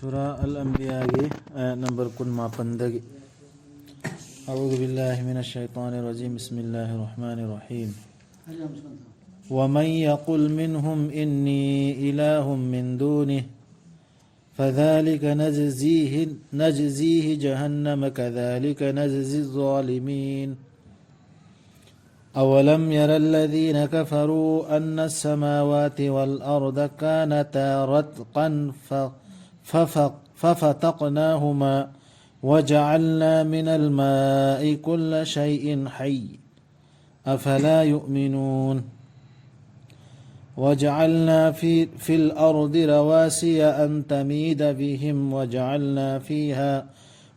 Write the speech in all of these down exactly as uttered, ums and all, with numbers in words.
ꯁꯨꯔꯥ ꯑꯜ ꯑꯝꯕꯤꯌꯥꯒꯤ ꯑꯥꯌꯠ ꯅꯝꯕꯔ ꯀꯨꯟꯃꯥꯄꯟꯗꯒꯤ. أعوذ بالله من الشيطان الرجيم. بسم الله الرحمن الرحيم. ومن يقل منهم إني إله من دونه فذلك نجزيه، نجزيه جهنم كذلك نجزي الظالمين. أولم ير الذين كفروا أن السماوات والأرض كانتا رتقا ف-، ففق-، ففتقناهما وجعلنا من الماء كل شيء حي. أفلا يؤمنون. وجعلنا في، في الأرض رواسي أن تميد بهم وجعلنا فيها،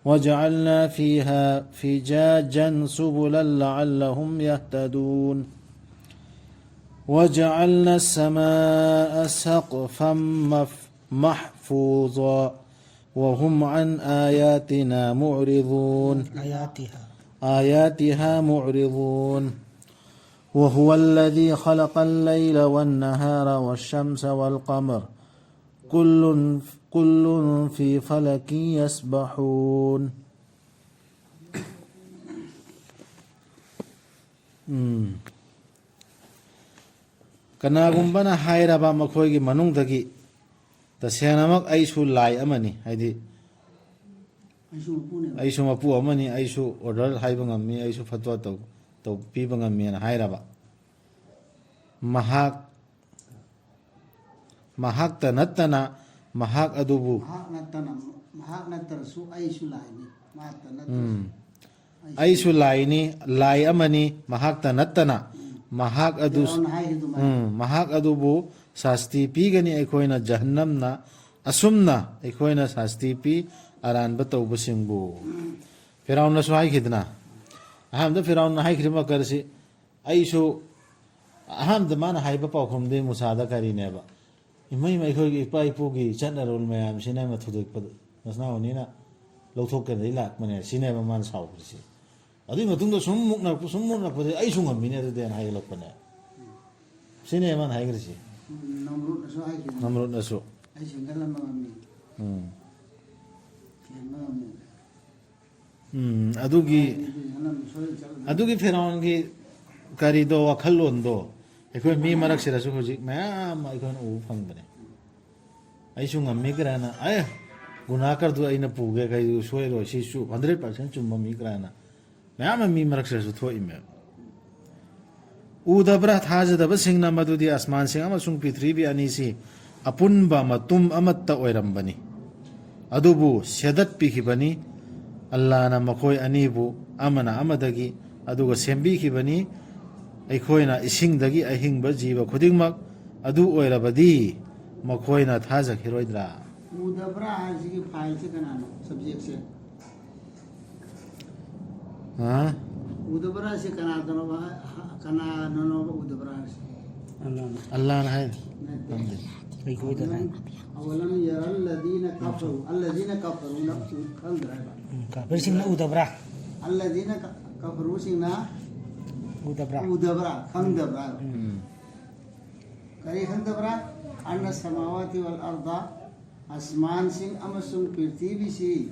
وجعلنا فيها فجاجا سبلا لعلهم يهتدون. وجعلنا السماء سقفا مف-، محفوظا وهم عن آياتنا معرضون. آياتها. آياتها معرضون. وهو الذي خلق الليل والنهار والشمس والقمر كل، كل في فلك يسبحون. ꯎꯝ. ꯀꯅꯥꯒꯨꯝꯕꯅ ꯍꯥꯏꯔꯕ ꯃꯈꯣꯏꯒꯤ ꯃꯅꯨꯡꯗꯒꯤ, "ꯇꯁꯦꯡꯅꯃꯛ ꯑꯩꯁꯨ ꯂꯥꯏ ꯑꯃꯅꯤ", ꯍꯥꯏꯗꯤ, ꯑꯩꯁꯨ ꯃꯄꯨꯅꯦꯕ꯫ "ꯑꯩꯁꯨ ꯃꯄꯨ ꯑꯃꯅꯤ, ꯑꯩꯁꯨ ꯑꯣꯔꯗꯔ ꯍꯥꯏꯕ ꯉꯝꯃꯤ, ꯑꯩꯁꯨ ꯐꯠꯋꯥ ꯇꯧ-, ꯇꯧ-, ꯄꯤꯕ ꯉꯝꯃꯤ" ꯍꯥꯏꯅ ꯍꯥꯏꯔꯕ, ꯃꯍꯥꯛ, ꯃꯍꯥꯛꯇ ꯅꯠꯇꯅ ꯃꯍꯥꯛ ꯑꯗꯨꯕꯨ ꯃꯍꯥꯛ ꯅꯠꯇꯅ, ꯃꯍꯥꯛ ꯅꯠꯇ꯭ꯔꯁꯨ ꯑꯩꯁꯨ ꯂꯥꯏꯅꯤ꯫ ꯃꯍꯥꯛꯇ ꯅꯠꯇ꯭ꯔꯁꯨ ꯎꯝ꯫ ꯑꯩꯁꯨ ꯑꯩꯁꯨ ꯂꯥꯏꯅꯤ, ꯂꯥꯏ ꯑꯃꯅꯤ, ꯃꯍꯥꯛꯇ ꯅꯠꯇꯅ ꯃꯍꯥꯛ ꯑꯗꯨ, ꯐꯤꯔꯥꯎꯟꯅ ꯍꯥꯏꯈꯤꯗꯨꯃꯥꯏꯅ꯫ ꯎꯝ, ꯃꯍꯥꯛ ꯑꯗꯨꯕꯨ ꯁꯥꯁꯇꯤ ꯄꯤꯒꯅꯤ ꯑꯩꯈꯣꯏꯅ ꯖꯍꯟꯅꯝꯅ, ꯑꯁꯨꯝꯅ ꯑꯩꯈꯣꯏꯅ ꯁꯥꯁꯇꯤ ꯄꯤ ꯑꯔꯥꯟꯕ ꯇꯧꯕꯁꯤꯡꯕꯨ꯫ ꯐꯤꯔꯥꯎꯟꯅꯁꯨ ꯍꯥꯏꯈꯤꯗꯅ, ꯑꯍꯥꯟꯕꯗ ꯐꯤꯔꯥꯎꯟꯅ ꯍꯥꯏꯈꯤꯕ ꯃꯀꯔꯁꯤ, ꯑꯩꯁꯨ, ꯑꯍꯥꯟꯕꯗ ꯃꯥꯅ ꯍꯥꯏꯕ ꯄꯥꯎꯈꯨꯝꯗꯤ ꯃꯨꯁꯥꯗ ꯀꯔꯤꯅꯦꯕ? "ꯏꯃꯩ, ꯑꯩꯈꯣꯏꯒꯤ ꯏꯄꯥ ꯏꯄꯨꯒꯤ ꯆꯠꯅꯔꯣꯜ ꯃꯌꯥꯝꯁꯤꯅ ꯑꯃ ꯊꯨꯗꯦꯛꯄꯗ ꯅꯁꯅꯥꯎꯅꯤꯅ ꯂꯧꯊꯣꯛꯀꯗꯩ ꯂꯥꯛꯄꯅꯦ", ꯁꯤꯅꯦꯕ ꯃꯥꯅ ꯁꯥꯎꯈ꯭ꯔꯤꯁꯤ꯫ ꯑꯗꯨꯒꯤ ꯃꯇꯨꯡꯗ ꯁꯨꯝ ꯃꯨꯛꯅꯔꯛꯄ, ꯁꯨꯝ ꯃꯨꯛꯅꯔꯛꯄꯗꯒꯤ "ꯑꯩꯁꯨ ꯉꯝꯃꯤꯅꯦ ꯑꯗꯨꯗꯤ" ꯍꯥꯏꯅ ꯍꯥꯏꯒꯠꯂꯛꯄꯅꯦ꯫ ꯁꯤꯅꯦ ꯃꯥꯅ ꯍꯥꯏꯈ꯭ꯔꯤꯁꯤ꯫ ꯅꯝꯔꯨꯠꯅꯁꯨ ꯍꯥꯏꯈꯤꯕꯅꯤ꯫ ꯅꯝꯔꯨꯠꯅꯁꯨ꯫ "ꯑꯩ ꯁꯦꯡꯒꯠꯂꯝꯕ ꯉꯝꯃꯤ"꯫ ꯎꯝ꯫ ꯎꯝ, ꯑꯗꯨꯒꯤ, ꯑꯗꯨꯒꯤ ꯐꯤꯔꯥꯎꯟꯒꯤ ꯀꯔꯤꯗꯣ, ꯋꯥꯈꯜꯂꯣꯟꯗꯣ ꯑꯩꯈꯣꯏ ꯃꯤ ꯃꯔꯛꯁꯤꯗꯁꯨ ꯍꯧꯖꯤꯛ ꯃꯌꯥꯝ ꯑꯃ ꯑꯩꯈꯣꯏꯅ ꯎꯕ ꯐꯪꯕꯅꯦ꯫ ꯑꯩꯁꯨ ꯉꯝꯃꯤ ꯀꯥꯏꯅ, ꯑꯦ, ꯒꯨꯅꯥꯀꯔꯗꯨ ꯑꯩꯅ ꯄꯨꯒꯦ, ꯀꯩꯗꯨ ꯁꯣꯏꯔꯣꯏ, ꯁꯤꯁꯨ hundred percent ꯆꯨꯝꯕ ꯃꯤ ꯀꯥꯏꯅ ꯃꯌꯥꯝ ꯑꯃ ꯃꯤ ꯃꯔꯛꯁꯤꯗꯁꯨ ꯊꯣꯛꯏꯃꯦꯕ꯫ ꯎꯗꯕ꯭ꯔꯥ? ꯊꯥꯖꯗꯕꯁꯤꯡꯅ ꯃꯗꯨꯗꯤ ꯑꯁꯃꯥꯟꯁꯤꯡ ꯑꯃꯁꯨꯡ ꯄ꯭ꯔꯤꯊꯤꯕꯤ ꯑꯅꯤꯁꯤ ꯑꯄꯨꯟꯕ ꯃꯇꯨꯝ ꯑꯃꯠꯇ ꯑꯣꯏꯔꯝꯕꯅꯤ꯫ ꯑꯗꯨꯕꯨ ꯁꯦꯗꯠꯄꯤꯈꯤꯕꯅꯤ꯫ ꯑꯜꯂꯥꯅ ꯃꯈꯣꯏ ꯑꯅꯤꯕꯨ ꯑꯃꯅ ꯑꯃꯗꯒꯤ ꯑꯗꯨꯒ ꯁꯦꯝꯕꯤꯈꯤꯕꯅꯤ꯫ ꯑꯩꯈꯣꯏꯅ ꯏꯁꯤꯡꯗꯒꯤ ꯑꯍꯤꯡꯕ ꯖꯤꯕ ꯈꯨꯗꯤꯡꯃꯛ ꯑꯗꯨ ꯑꯣꯏꯔꯕꯗꯤ ꯃꯈꯣꯏꯅ ꯊꯥꯖꯈꯤꯔꯣꯏꯗ꯭ꯔꯥ? ꯎꯗꯕ꯭ꯔꯥ ꯍꯥꯏꯁꯤꯒꯤ ꯐꯥꯏꯜꯁꯦ ꯀꯅꯥꯅꯣ? ꯁꯕꯖꯦꯛꯁꯦ? ꯍꯥ? ꯎꯗꯕ꯭ꯔꯥ ꯁꯤ ꯀꯅꯥꯗꯅꯣꯕ? ꯀꯅꯥꯅꯅꯣꯕ ꯎꯗꯕ꯭ꯔꯥ ꯍꯥꯏꯁꯦ? ꯑꯜꯂꯥꯅ꯫ ꯑꯜꯂꯥꯅ ꯍꯥꯏ꯫ ꯅꯠꯇꯦ꯫ ꯈꯪꯗꯦ꯫ ꯑꯩꯈꯣꯏꯗꯅ ꯍꯥꯏ꯫ أولم ير الذين كفروا، الذين كفروا ꯅ ꯈꯪꯗ꯭ꯔꯥ ꯍꯥꯏꯕ? ꯎꯝ, ꯀꯥꯐꯤꯔꯁꯤꯡꯅ ꯎꯗꯕ꯭ꯔꯥ? الذين ك-، كفروا ꯁꯤꯡꯅ ꯎꯗꯕ꯭ꯔꯥ? ꯎꯗꯕ꯭ꯔꯥ? ꯈꯪꯗꯕ꯭ꯔꯥ ꯍꯥꯏꯕ? ꯎꯝ꯫ ꯀꯔꯤ ꯈꯪꯗꯕ꯭ꯔꯥ? أن السماوات والأرض ꯑꯁꯃꯥꯟꯁꯤꯡ ꯑꯃꯁꯨꯡ ꯄ꯭ꯔꯤꯊꯤꯕꯤꯁꯤ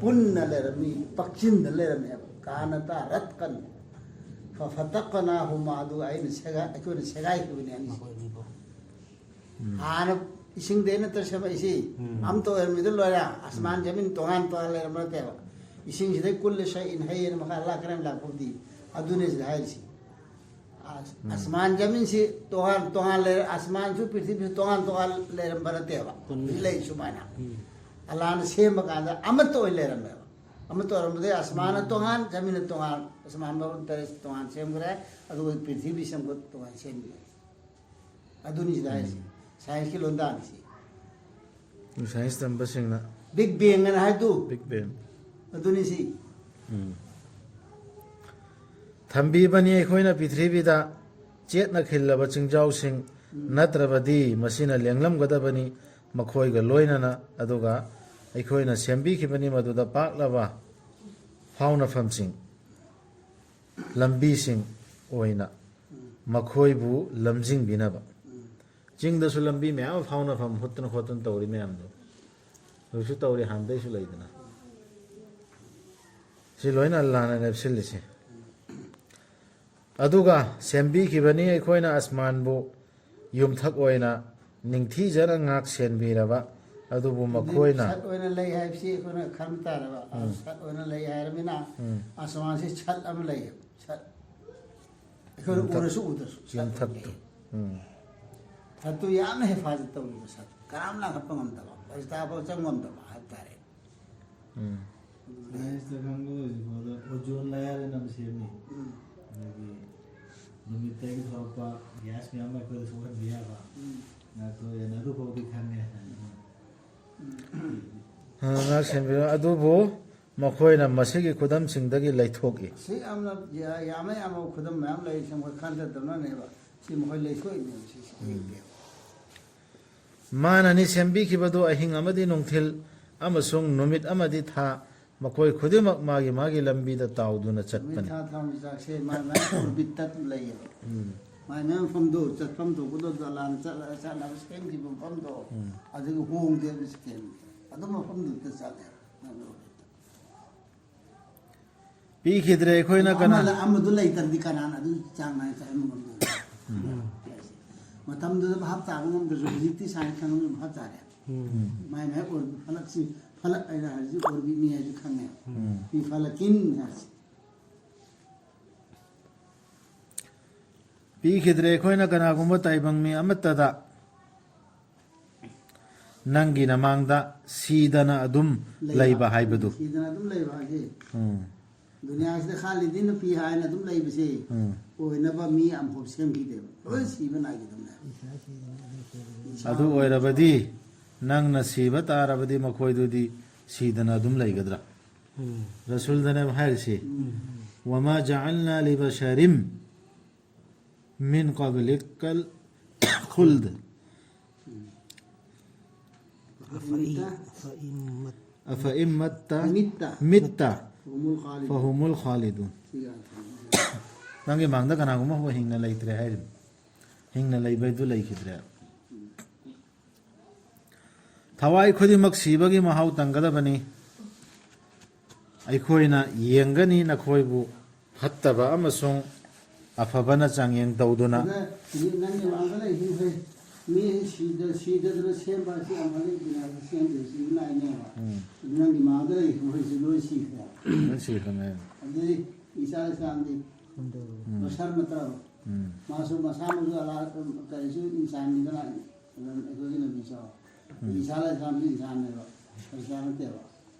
ꯄꯨꯟꯅ ꯂꯩꯔꯝꯃꯤ, ꯄꯥꯛꯆꯤꯟꯗ ꯂꯩꯔꯝꯃꯦꯕ꯫ كانتا رتقا ففتقناهما, ꯑꯗꯨꯒ ꯑꯩꯅ ꯁꯦꯒꯥꯏ-, ꯑꯩꯈꯣꯏꯅ ꯁꯦꯒꯥꯏꯈꯤꯕꯅꯦ ꯑꯅꯤꯁꯦ꯫ ꯃꯈꯣꯏ ꯑꯅꯤꯕꯨ꯫ ꯎꯝ꯫ ꯍꯥꯟꯅ ꯏꯁꯤꯡꯗꯩ ꯅꯠꯇ꯭ꯔ ꯁꯦꯝꯃꯛꯏꯁꯤ? ꯎꯝ꯫ ꯑꯝꯇ ꯑꯣꯏꯔꯝꯃꯤꯗ ꯂꯣꯏꯔꯦ꯫ ꯑꯁꯃꯥꯟ ꯎꯝ꯫ ꯖꯃꯤꯟ ꯇꯣꯉꯥꯟ ꯇꯣꯉꯥꯟ ꯂꯩꯔꯝꯕ ꯅꯠꯇꯦꯕ꯫ ꯏꯁꯤꯡꯁꯤꯗꯩ ꯀꯨꯜꯂ ꯁꯛꯏꯟ ꯍꯩꯌꯦꯅ ꯃꯈꯥ ꯑꯜꯂꯥꯍ ꯀꯔꯝ ꯂꯥꯛꯄꯕꯨꯗꯤ ꯑꯗꯨꯅꯦ ꯁꯤꯗ ꯍꯥꯏꯔꯤꯁꯤ꯫ ꯑꯁ-, ꯎꯝ꯫ ꯑꯁꯃꯥꯟ ꯖꯃꯤꯟꯁꯤ ꯇꯣꯉꯥꯟ ꯇꯣꯉꯥꯟ ꯂꯩꯔ-, ꯑꯁꯃꯥꯟꯁꯨ ꯄ꯭ꯔꯤꯊꯤꯕꯤꯁꯨ ꯇꯣꯉꯥꯟ ꯇꯣꯉꯥꯟ ꯂꯩꯔꯝꯕ ꯅꯠꯇꯦꯕ꯫ ꯄꯨꯟꯅ꯫ ꯍꯧꯖꯤꯛ ꯂꯩ ꯁꯨꯃꯥꯏꯅ꯫ ꯎꯝ꯫ ꯑꯜꯂꯥꯍꯅ ꯁꯦꯝꯕ ꯀꯥꯟꯗ ꯑꯃꯠꯇ ꯑꯣꯏꯅ ꯂꯩꯔꯝꯃꯦꯕ꯫ ꯑꯃꯠꯇ ꯑꯣꯏꯔꯝꯕꯗꯒꯤ ꯑꯁꯃꯥꯟꯅ ꯎꯝ꯫ ꯇꯣꯉꯥꯟ, ꯖꯃꯤꯟꯅ ꯇꯣꯉꯥꯟ, ꯑꯁꯃꯥꯟ ꯃꯔꯨꯝ ꯇꯔꯦꯠ ꯇꯣꯉꯥꯟ ꯁꯦꯝꯈ꯭ꯔꯦ, ꯑꯗꯨꯒ ꯄ꯭ꯔꯤꯊꯤꯕꯤ ꯁꯦꯝꯕ ꯇꯣꯉꯥꯟ ꯁꯦꯝꯈ꯭ꯔꯦ꯫ ꯑꯗꯨꯅꯤ ꯁꯤꯗ ꯍꯥꯏꯔꯤꯁꯤ꯫ ꯎꯝ꯫ ꯁꯥꯏꯟꯁꯀꯤ ꯂꯣꯟꯗꯥꯅꯤ ꯁꯤ꯫ ꯁꯥꯏꯟꯁ ꯇꯝꯕꯁꯤꯡꯅ꯫ ꯕꯤꯛ ꯕꯦꯡ ꯑꯅ ꯍꯥꯏꯗꯨ꯫ Big bank. ꯑꯗꯨꯅꯤ ꯁꯤ꯫ ꯎꯝ꯫ ꯊꯝꯕꯤꯕꯅꯤ ꯑꯩꯈꯣꯏꯅ ꯄ꯭ꯔꯤꯊꯤꯕꯤꯗ ꯆꯦꯠꯅ ꯈꯤꯜꯂꯕ ꯆꯤꯡꯖꯥꯎꯁꯤꯡ, ꯎꯝ꯫ ꯅꯠꯇ꯭ꯔꯕꯗꯤ ꯃꯁꯤꯅ ꯂꯦꯡꯂꯝꯒꯗꯕꯅꯤ ꯃꯈꯣꯏꯒ ꯂꯣꯏꯅꯅ, ꯑꯗꯨꯒ ꯑꯩꯈꯣꯏꯅ ꯁꯦꯝꯕꯤꯈꯤꯕꯅꯤ ꯃꯗꯨꯗ ꯄꯥꯛꯂꯕ ꯐꯥꯎꯅꯐꯝꯁꯤꯡ, ꯂꯝꯕꯤꯁꯤꯡ ꯑꯣꯏꯅ ꯎꯝ꯫ ꯃꯈꯣꯏꯕꯨ ꯂꯝꯖꯤꯡꯕꯤꯅꯕ꯫ ꯎꯝ꯫ ꯆꯤꯡꯗꯁꯨ ꯂꯝꯕꯤ ꯃꯌꯥꯝ ꯑꯃ ꯐꯥꯎꯅꯐꯝ ꯍꯨꯠꯇꯅ ꯈꯣꯠꯇꯅ ꯇꯧꯔꯤ ꯃꯌꯥꯝꯗꯣ꯫ ꯍꯧꯖꯤꯛꯁꯨ ꯇꯧꯔꯤ, ꯍꯥꯟꯅꯗꯩꯁꯨ ꯂꯩꯗꯅ꯫ ꯁꯤ ꯂꯣꯏꯅ ꯑꯜꯂꯥꯍꯅ ꯂꯦꯞꯁꯤꯜꯂꯤꯁꯦ꯫ ꯑꯗꯨꯒ ꯁꯦꯝꯕꯤꯈꯤꯕꯅꯤ ꯑꯩꯈꯣꯏꯅ ꯑꯁꯃꯥꯟꯕꯨ ꯌꯨꯝꯊꯛ ꯑꯣꯏꯅ ꯅꯤꯡꯊꯤꯖꯅ ꯉꯥꯛ ꯁꯦꯟꯕꯤꯔꯕ, ꯑꯗꯨꯕꯨ ꯃꯈꯣꯏꯅ ꯁꯠ ꯑꯣꯏꯅ ꯂꯩ ꯍꯥꯏꯕꯁꯤ ꯑꯩꯈꯣꯏꯅ ꯈꯟꯕ ꯇꯥꯔꯦꯕ꯫ ꯎꯝ꯫ ꯁꯠ ꯑꯣꯏꯅ ꯂꯩ ꯍꯥꯏꯔꯃꯤꯅ ꯎꯝ꯫ ꯑꯁꯃꯥꯟꯁꯤ ꯁꯠ ꯑꯃ ꯂꯩꯌꯦꯕ꯫ ꯁꯠ ꯑꯩꯈꯣꯏꯅ ꯌꯨꯝꯊꯛ-, ꯎꯔꯁꯨ ꯎꯗ꯭ꯔꯁꯨ ꯁꯠ ꯑꯃ ꯌꯨꯝꯊꯛꯇꯨ꯫ ꯂꯩ꯫ ꯎꯝ꯫ ꯁꯠꯇꯨ ꯌꯥꯝꯅ ꯍꯤꯐꯥꯖꯠ ꯇꯧꯔꯤꯕ ꯁꯠ꯫ ꯀꯅꯥꯝ ꯂꯥꯡꯈꯠꯄ ꯉꯝꯗꯕ, ꯐꯔꯤꯁꯇꯥꯐꯥꯎ ꯆꯪ ꯉꯝꯗꯕ ꯍꯥꯏꯕ ꯇꯥꯔꯦ꯫ ꯎꯝ꯫ ꯁꯥꯏꯟꯁꯇ ꯈꯪꯕ ꯍꯧꯖꯤꯛꯐꯥꯎꯗ ozone layer ꯑꯅ ꯑꯃ ꯁꯦꯝꯃꯤ꯫ ꯎꯝ꯫ ꯑꯗꯒꯤ ꯅꯨꯃꯤꯠꯇꯒꯤ ꯊꯣꯛꯂꯛꯄ gas ꯃꯌꯥꯝ ꯑꯃ ꯑꯩꯈꯣꯏꯗ ꯁꯣꯛꯍꯟꯕ ꯌꯥꯕ꯫ ꯎꯝ꯫ ꯉꯥꯛꯊꯣꯛꯑꯦꯅ ꯑꯗꯨꯐꯥꯎꯗꯤ ꯈꯪꯉꯦ꯫ ꯎꯝ꯫ ꯉꯥꯛ ꯁꯦꯟꯕꯤꯔꯣ꯫ ꯑꯗꯨꯕꯨ ꯃꯈꯣꯏꯅ ꯃꯁꯤꯒꯤ ꯈꯨꯗꯝꯁꯤꯡꯗꯒꯤ ꯂꯩꯊꯣꯛꯏ꯫ ꯁꯤ ꯌꯥꯝꯅ ꯌꯥ-, ꯌꯥꯝꯃ ꯌꯥꯝꯃꯕ ꯈꯨꯗꯝ ꯃꯌꯥꯝ ꯂꯩ, ꯁꯤ ꯃꯈꯣꯏ ꯈꯟꯊꯗꯅꯅꯦꯕ꯫ ꯁꯤ ꯃꯈꯣꯏ ꯂꯩꯊꯣꯛꯏꯅꯦꯕ ꯁꯤꯁꯦ꯫ ꯎꯝ꯫ ꯃꯥꯅꯅꯤ ꯁꯦꯝꯕꯤꯈꯤꯕꯗꯨ ꯑꯍꯤꯡ ꯑꯃꯗꯤ ꯅꯨꯡꯊꯤꯜ ꯑꯃꯁꯨꯡ ꯅꯨꯃꯤꯠ ꯑꯃꯗꯤ ꯊꯥ, ꯃꯈꯣꯏ ꯈꯨꯗꯤꯡꯃꯛ ꯃꯥꯒꯤ ꯃꯥꯒꯤ ꯂꯝꯕꯤꯗ ꯇꯥꯎꯗꯨꯅ ꯅꯨꯃꯤꯠ ꯆꯠꯄꯅꯤ꯫ ꯊꯥ ꯊꯋꯥꯟꯃꯤꯆꯥꯛꯁꯦ ꯃꯥꯏ ꯃꯥꯏ orbit ꯇ ꯂꯩꯌꯦꯕ꯫ ꯎꯝ꯫ ꯃꯥꯏ ꯃꯥꯏ ꯃꯐꯝꯗꯣ, ꯆꯠꯐꯝ ꯊꯣꯛꯄꯗꯣ, ꯗꯂꯥꯟ ꯆꯠꯂ-, ꯆꯠꯅꯕ ꯁꯦꯝꯈꯤꯕ ꯃꯐꯝꯗꯣ, ꯎꯝ꯫ ꯑꯗꯨꯒ ꯍꯣꯡꯗꯦꯕ ꯁꯤꯁꯇꯦꯝꯁꯦ꯫ ꯑꯗꯨ ꯃꯐꯝꯗꯨꯗ ꯆꯠꯂꯦꯕ ꯃꯥꯏ ꯃꯥꯏ orbit ꯇ꯫ ꯄꯤꯈꯤꯗ꯭ꯔꯦ ꯑꯩꯈꯣꯏꯅ ꯀꯅꯥ ꯑꯃꯗ-, ꯑꯃꯗꯨ ꯂꯩꯇ꯭ꯔꯗꯤ ꯀꯅꯥꯅ ꯑꯗꯨ ꯆꯥꯡ ꯅꯥꯏꯅ ꯆꯠꯍꯟꯕ ꯉꯝꯗꯣꯏꯅꯣ? ꯎꯝ꯫ ꯃꯇꯝꯗꯨꯗ ꯚꯥꯞ ꯇꯥꯕ ꯉꯝꯗ꯭ꯔꯁꯨ ꯍꯧꯖꯤꯛꯇꯤ ꯁꯥꯏꯟꯁ ꯈꯪꯉꯕꯅꯤꯅ ꯚꯥꯞ ꯇꯥꯔꯦ꯫ ꯎꯝ꯫ ꯃꯥꯏ ꯃꯥꯏ ꯑꯣꯏꯕ ꯐꯂꯛꯁꯤ, ꯐꯂꯛ ꯍꯥꯏꯅ ꯍꯥꯏꯔꯤꯁꯤ ꯑꯣꯏꯕꯤꯅꯤ ꯍꯥꯏꯁꯤ ꯈꯪꯉꯦ꯫ ꯎꯝ꯫ ꯐꯤ ꯐꯂꯛꯀꯤꯟ ꯍꯥꯏꯁꯤ꯫ ꯄꯤꯈꯤꯗ꯭ꯔꯦ ꯑꯩꯈꯣꯏꯅ ꯀꯅꯥꯒꯨꯝꯕ ꯇꯥꯏꯕꯪ ꯃꯤ ꯑꯃꯠꯇꯗ ꯅꯪꯒꯤ ꯅꯃꯥꯡꯗ ꯁꯤꯗꯅ ꯑꯗꯨꯝ ꯂꯩꯕ꯫ ꯂꯩꯕ ꯍꯥꯏꯕꯗꯨ꯫ ꯁꯤꯗꯅ ꯑꯗꯨꯝ ꯂꯩꯕ ꯍꯥꯏꯁꯦ꯫ ꯎꯝ꯫ ꯗꯨꯅꯤꯌꯥꯁꯤꯗ ꯈꯥꯂꯤꯗꯤꯟꯅ ꯐꯤ ꯍꯥꯏꯅ ꯑꯗꯨꯝ ꯂꯩꯕꯁꯦ ꯎꯝ꯫ ꯑꯣꯏꯅꯕ ꯃꯤ ꯑꯃꯐꯥꯎ ꯁꯦꯝꯈꯤꯗꯦꯕ꯫ ꯂꯣꯏ ꯁꯤꯕ ꯅꯥꯏꯒꯗꯕꯅꯦ꯫ ꯑꯗꯨ ꯑꯣꯏꯔꯕꯗꯤ ꯅꯪꯅ ꯁꯤꯕ ꯇꯥꯔꯕꯗꯤ ꯃꯈꯣꯏꯗꯨꯗꯤ ꯁꯤꯗꯅ ꯑꯗꯨꯝ ꯂꯩꯒꯗ꯭ꯔꯥ? ꯎꯝ꯫ ꯔꯁꯨꯜꯗꯅꯦꯕ ꯍꯥꯏꯔꯤꯁꯤ꯫ ꯎꯝ꯫ وما جعلنا لبشر من قبلك الخلد. أفإن، أفإن مت، أفإن مت، مت، مت، فهم الخالدون. فهم الخالدون. ꯅꯪꯒꯤ ꯃꯥꯡꯗ ꯀꯅꯥꯒꯨꯝꯕ ꯑꯃ ꯍꯤꯡꯅ ꯂꯩꯇ꯭ꯔꯦ ꯍꯥꯏꯔꯤꯕ꯫ ꯍꯤꯡꯅ ꯂꯩꯕꯗꯨ ꯂꯩꯈꯤꯗ꯭ꯔꯦ꯫ ꯊꯋꯥꯏ ꯈꯨꯗꯤꯡꯃꯛ ꯁꯤꯕꯒꯤ ꯃꯍꯥꯎ ꯇꯪꯒꯗꯕꯅꯤ꯫ ꯑꯩꯈꯣꯏꯅ ꯌꯦꯡꯒꯅꯤ ꯅꯈꯣꯏꯕꯨ ꯐꯠꯇꯕ ꯑꯃꯁꯨꯡ ꯑꯐꯕꯅ ꯆꯥꯡꯌꯦꯡ ꯇꯧꯗꯨꯅ꯫ ꯑꯗ ꯍꯧꯖꯤꯛ ꯅꯪꯒꯤ ꯃꯥꯡꯗ ꯂꯩꯔꯤꯁꯤꯡꯁꯦ ꯃꯤ ꯁꯤꯗ-, ꯁꯤꯗꯗꯅ ꯁꯦꯝꯕ ꯑꯁꯤ ꯑꯃꯅꯤ, ꯗꯨꯅꯤꯌꯥꯗ ꯁꯦꯝꯗ꯭ꯔꯤꯁꯤ ꯂꯥꯏꯅꯦꯕ꯫ ꯎꯝ꯫ ꯅꯪꯒꯤ ꯃꯥꯡꯗ ꯂꯩꯔꯤꯁꯤꯡ ꯍꯧꯖꯤꯛꯁꯤ ꯂꯣꯏ ꯁꯤꯈ꯭ꯔꯦ꯫ ꯂꯣꯏ ꯁꯤꯈ꯭ꯔꯦ꯫ ꯑꯗꯨꯗꯤ ꯏꯁꯥ ꯏꯁꯥꯗꯤ ꯎꯝ꯫ ꯕꯁꯔ ꯅꯠꯇ꯭ꯔꯕ? ꯎꯝ꯫ ꯃꯥꯁꯨ ꯃꯁꯥꯃꯛꯁꯨ ꯑꯂꯥ-, ꯀꯔꯤꯁꯨ ꯏꯟꯁꯥꯟꯅꯤꯗꯅ, ꯑꯗꯨꯝ ꯑꯩꯈꯣꯏꯒꯤ ꯅꯕꯤꯁꯨ꯫ ꯎꯝ꯫ ꯏꯁꯥ ꯂꯩꯁꯥꯁꯨ ꯏꯟꯁꯥꯟꯅꯦꯕ, ꯄꯩꯁꯥ ꯅꯠꯇꯦꯕ꯫